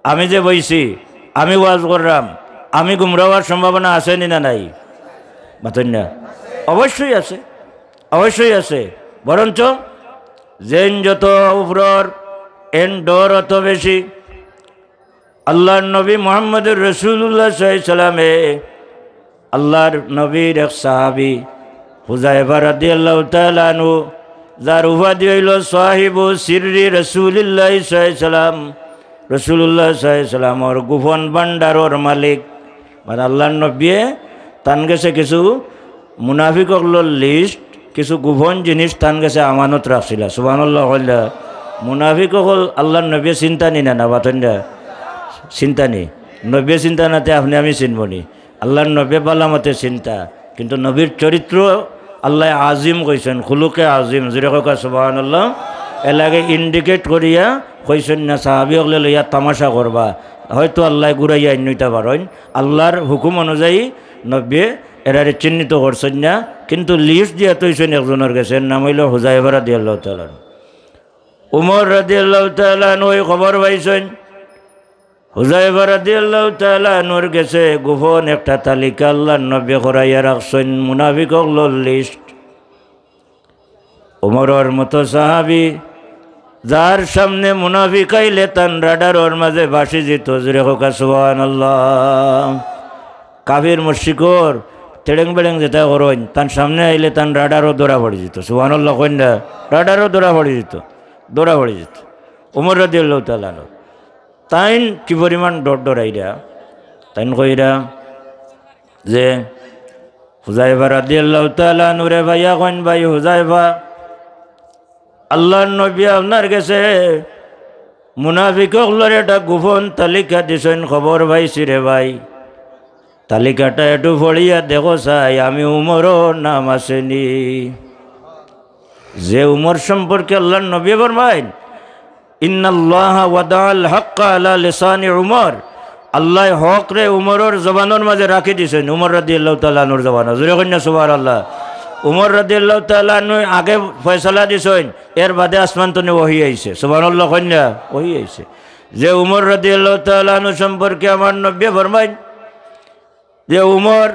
আমি যে বইছি, আমি ওয়াজ কররাম, আমি গুমরা অওয়ার সম্ভাবনা আছে নি না নাই? মাতইন না, অবশ্যই আছে, অবশ্যই আছে। বরঞ্চ যেইন যত উপরর, এইন ডর অত বেশি। আল্লার নবী মুহাম্মদুর রাসূলুল্লাহ সাল্লাল্লাহু আলাইহি ওয়াসাল্লামে, আল্লার নবীর এক সাহাবী হুযায়ফা রাদিয়াল্লাহু তাআলা আনহু, যার উপাধি অইলো সাহিবু সিররি রাসূলিল্লাহ সাল্লাল্লাহু আলাইহি ওয়াসাল্লাম, রাসূলুল্লাহ সাল্লাল্লাহু আলাইহি ওয়াসাল্লামর গোপন ভান্ডারর মালিক। মানে আল্লার নবীয়ে তান গেছে কিছু মুনাফিক অকলর লিস্ট, কিছু গোপন জিনিস তান গেছে আমানত রাখছিলা। সুবহানাল্লাহ কইলা। মুনাফিক অকল আল্লার নবীয়ে চিনতা নি না, না মাতইন না? চিনতা নি? নবীয়ে চিনতা না তে আপনে আমি চিনবো নি? আল্লার নবীয়ে বালা মতে চিনতা, কিন্তু নবীর চরিত্র আল্লায় আজিম কইছইন, খুলুকে আজিম, জোরে কউক্কা সুবহানাল্লাহ। এরলাগি indicate করিয়া কইছইন না, সাহাবী অকলে লইয়া তামাশা করবা, হয়তো আল্লায় ঘুরাইয়া আইন্নইতা পারইন। আল্লার হুকুম অনুযায়ী নবীয়ে এরারে চিহ্নিত করছইন না, কিন্তু লিস্ট দিয়া থইছইন একজনর গেছে, এর নাম অইলো হুযায়ফা রাদিয়াল্লাহু তাআলা আনহু। উমর রাদিয়াল্লাহু তাআলা আনহু অউ খবর পাইছইন, হুযায়ফা রাদিয়াল্লাহু তাআলা আনহুর গেছে গোপন একটা তালিকা আল্লার নবীয়ে করাইয়া রাখছইন, মুনাফিক অকলর লিস্ট। উমরর মতো সাহাবী, যার সামনে মুনাফিক আইলে তান রাডারর মাঝে ভাসি যিতো, জোরে কউক্কা সুবহানাল্লাহ। কাফির মুশরিকর তেড়েং বেড়েং যেতা করইন, তান সামনে আইলে তান রাডারো ধরা পড়ি যিতো। সুবহানাল্লাহ কইন না, রাডারো ধরা পড়ি যিতো, ধরা পড়ি যিতো। উমর রাদিয়াল্লাহু তাআলা আনহু, তাইন কি পরিমাণ ডর ডরাইরা, তাইন কইরা যে হুযায়ফা রাদিয়াল্লাহু তাআলা আনহুরে পাইয়া কইন, "ভাই হুযায়ফা, আল্লার নবীয়ে আপনার গেছে মুনাফিক অকলর একটা গোপন তালিকা দিছইন, খবর পাইছি রে ভাই। তালিকাটা একটু পড়িয়া দেখো চাই, আমি উমরর নাম আছে নি।" যে উমর সম্পর্কে আল্লার নবীয়ে ফরমাইন, "ইন্নাল্লাহা ওয়াদাআল হাক্কা আলা লিসানি উমর।" আল্লায় হকরে উমরর জবানর মাঝে রাখি দিছইন, উমর রাদিয়াল্লাহু তাআলা আনহুর জবানো। জোরে কইন না সুবহানাল্লাহ। উমর রাদিয়াল্লাহু তাআলা আনহু আগে ফয়সালা দিছইন, এর বাদে আসমান তনে ওহী আইছে। সুবহানাল্লাহ কইন না, ওহী আইছে। যে উমর রাদিয়াল্লাহু তাআলা আনহু সম্পর্কে আমার নবীয়ে ফরমাইন, যে উমর,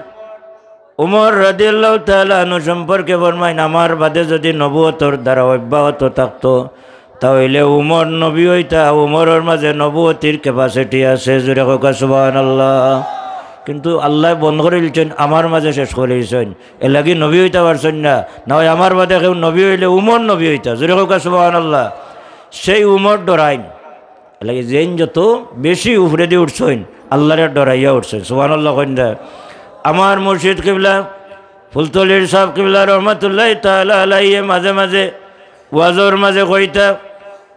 উমর রাদিয়াল্লাহু তাআলা আনহু সম্পর্কে ফরমাইন, "আমার বাদে যদি নবুয়তর ধারা অব্যাহত থাকতো, তা অইলে উমর নবী অইতা, উমরর মাঝে নবুয়তির capacity আছে।" জোরে কউক্কা সুবহানাল্লাহ। কিন্তু আল্লায় বন্ধ করিলিছইন, আমার মাঝে শেষ করিলিছইন, এরলাগি নবী অইতা পারছইন না। না অয় আমার বাদে কেউ নবী অইলে উমর নবী অইতা। জোরে কউক্কা সুবহানাল্লাহ। সেই উমর ডরাইন। এরলাগি যেইন যত বেশি উপরেদি উঠছইন, আল্লারে ডরাইয়া উঠছইন। সুবহানাল্লাহ কইন না। আমার মুর্শিদ কিবলা, ফুলতলির সাব কিবলা রহমতুল্লাহি তাআলা আলাইহি মাঝে মাঝে ওয়াজর মাঝে কইতা,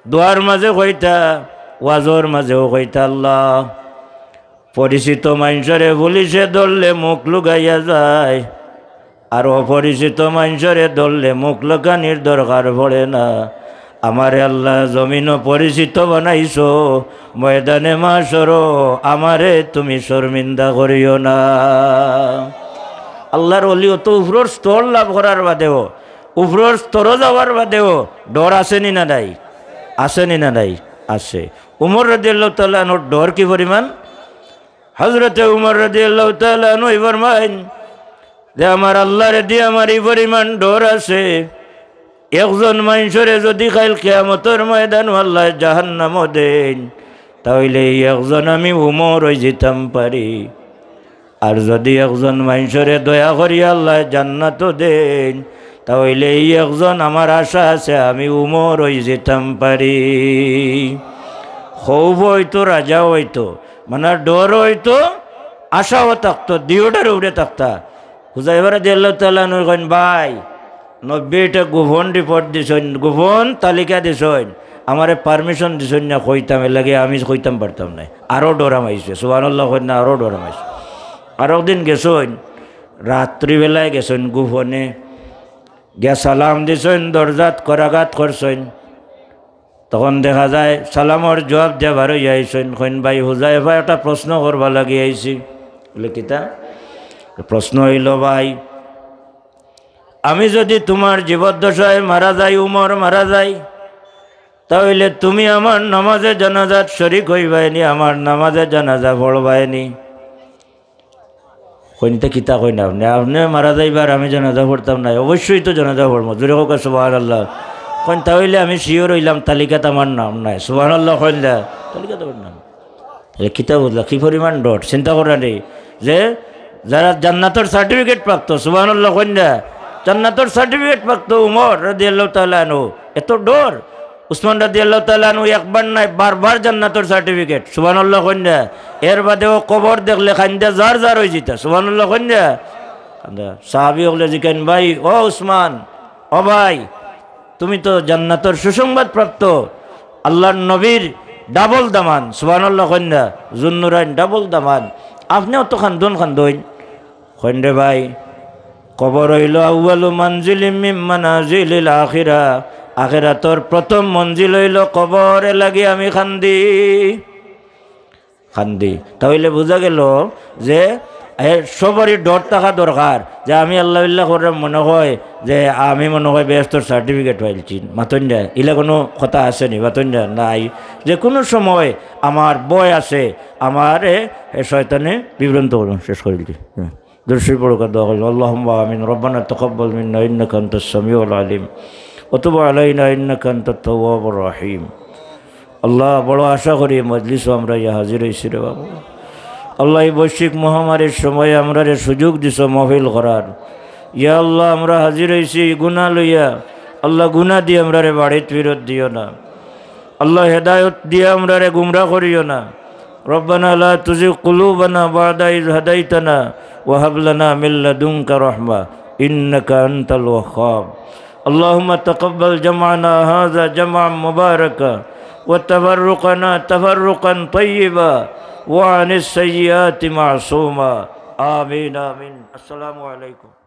দোয়ার মাঝে কইতা, ওয়াজর মাঝেও কইতা, "আল্লাহ, পরিচিত মানষরে পুলিশে ধরলে মুখ লুকাইয়া যায়, আর অপরিচিত মানষরে ধরলে মুখ লুকানির দরকার পড়ে না। আমারে আল্লাহ জমিনো পরিচিত বানাইছো, ময়দানে মাশরো আমারে তুমি শর্মিন্দা করিও না।" আল্লার ওলি অত উপরর স্তর লাভ করার বাদেও, উপরর স্তরো যাওয়ার বাদেও ডর আছে নি না নাই? আছে নি না নাই? আছে। উমর রাদিয়াল্লাহু তাআলা আনহুর ডর কি পরিমাণ? হযরতে উমর রাদিয়াল্লাহু তাআলা আনহু ফরমাইন যে, "আমার আল্লারে দি আমার ই পরিমাণ ডর আছে, একজন মানষরে যদি কাইল কিয়ামতর ময়দানো আল্লায় জাহান্নামো দেইন, তা অইলে ই একজন আমি উমর অই যিতাম পারি। আর যুদি একজন মানষরে দয়া করি আল্লায় জান্নাতো দেইন, তা অইলে ই একজন আমার আশা আছে আমি উমর অই যিতাম পারি। খৌফ অইতো, রাজা অইতো, মানে ডর অইতো, আশাও থাকতো, দিওটার উপরে থাকতা। হুজাইফা রাদিয়াল্লাহু তাআলা আনহু কইন, "ভাই, নবীয়ে একটা গোপন রিপোর্ট দিছইন, গোপন তালিকা দিছইন, আমারে পারমিশন দিছইন না কইতাম, এর লাগি আমি কইতাম পারতাম নায়।" আরো ডর হামাইছে, সুবহানাল্লাহ কইন না, আরো ডর হামাইছে। আরক দিন গেছইন, রাত্রিবেলায় গেছইন গোপনে, গিয়া সালাম দিছইন, দরজাত করাঘাত করছইন। তখন দেখা যায় সালামর জুয়াব দিয়া বার অইয়া আইছইন, কইন, "ভাই হুজাইফা, একটা প্রশ্ন করবার লাগি আইছি।" বলে, "কিতা?" প্রশ্ন অইলো, "ভাই, আমি যুদি তুমার জীবদ্দশায় মারা যাই, উমর মারা যাই, তা অইলে তুমি আমার নামাজে জানাজাত শরিক অইবায়নি, আমার নামাজে জানাজা পড়বায়নি?" কইন, "তে কিতা কইন আপনে? আপনে মারা যাইবা আর আমি জানাজা পড়তাম নায়? অবশ্যই তো জানাজা পড়মু।" জুরে কউক্কা সুবহানাল্লাহ। কইন, "তা অইলে আমি sure অইলাম তালিকাত আমার নাম নাই।" সুবহানাল্লাহ কইন না, তালিকাত আমার নাম। তাইলে কিতা বুঝলা, কি পরিমাণ ডর? চিন্তা কররা নি যে যারা জান্নাতর সার্টিফিকেট প্রাপ্ত, সুবহানাল্লাহ কইন না, জান্নাতর সার্টিফিকেট প্রাপ্ত উমর রাদিয়াল্লাহু তাআলা আনহু, এত ডর। উসমান রাদিয়াল্লাহু তাআলা আনহু একবার নায়, বারবার জান্নাতর সার্টিফিকেট। সুবহানাল্লাহ কইন না। এর বাদেও কবর দেখলে কাইন্দা জার জার অই যিতা। সুবহানাল্লাহ কইন না। কান্দা। সাহাবী অকলে জিকাইন, "ভাই, ও উসমান, ও ভাই, তুমি তো জান্নাতর সুসংবাদ প্রাপ্ত, আল্লাহর নবীর ডাবল দামান।" সুবহানাল্লাহ কইন না। জুন্নুরাইন ডাবল দামান। আপনে অত কান্দইন, কান্দইন। কইন, "রে ভাই, কবর অইলো আউয়ালু মানজিলিম মিন মানাজিলিল আখিরা।" আখিরাতর প্রথম মঞ্জিল অইলো কবর, এর লাগি আমি কান্দি, কান্দি। তা অইলে বুঝা গেলো যে এ সবারই ডর থাকা দরকার যে আমি আল্লাহ বিল্লাহ করলে মনে হয় যে আমি মনে হয় বেহেস্তর সার্টিফিকেট পাইলছি। মাতইন না, ইলা কুনু কথা আছে নি? মাতইন না, নাই। যে কুনু সময় আমার ভয় আছে, আমারে শয়তানে বিভ্রান্ত করবো। শেষ করি দিই। হুম। দুরুদ শরিফ পড়ো, দোয়া করি। اللهم آمين. ربنا تقبل منا إنك أنت السميع العليم وتب علينا إنك أنت التواب الرحيم. আল্লাহ, বড় আশা করি এই মজলিসো আমরা ইয়া হাজির অইছি রে বাবা। আল্লাহ, এই বৈশ্বিক মহামারীর সময়ে আমরারে সুযোগ দিছো মাহফিল করার। ইয়া আল্লাহ, আমরা হাজির অইছি গুনাহ লইয়া। আল্লাহ, গুনাহ দিয়া আমরারে বাড়িত ফিরত দিও না। আল্লাহ, হেদায়ত দিয়া আমরারে গুমরা করিও না। ربنا لا تزغ قلوبنا بعد إذ هديتنا وهب لنا من لدنك رحمة إنك أنت الوهاب. اللهم تقبل جمعنا هذا جمعا مباركا وتفرقنا تفرقا طيبا وعن السيئات معصوما. آمين، آمين. السلام عليكم.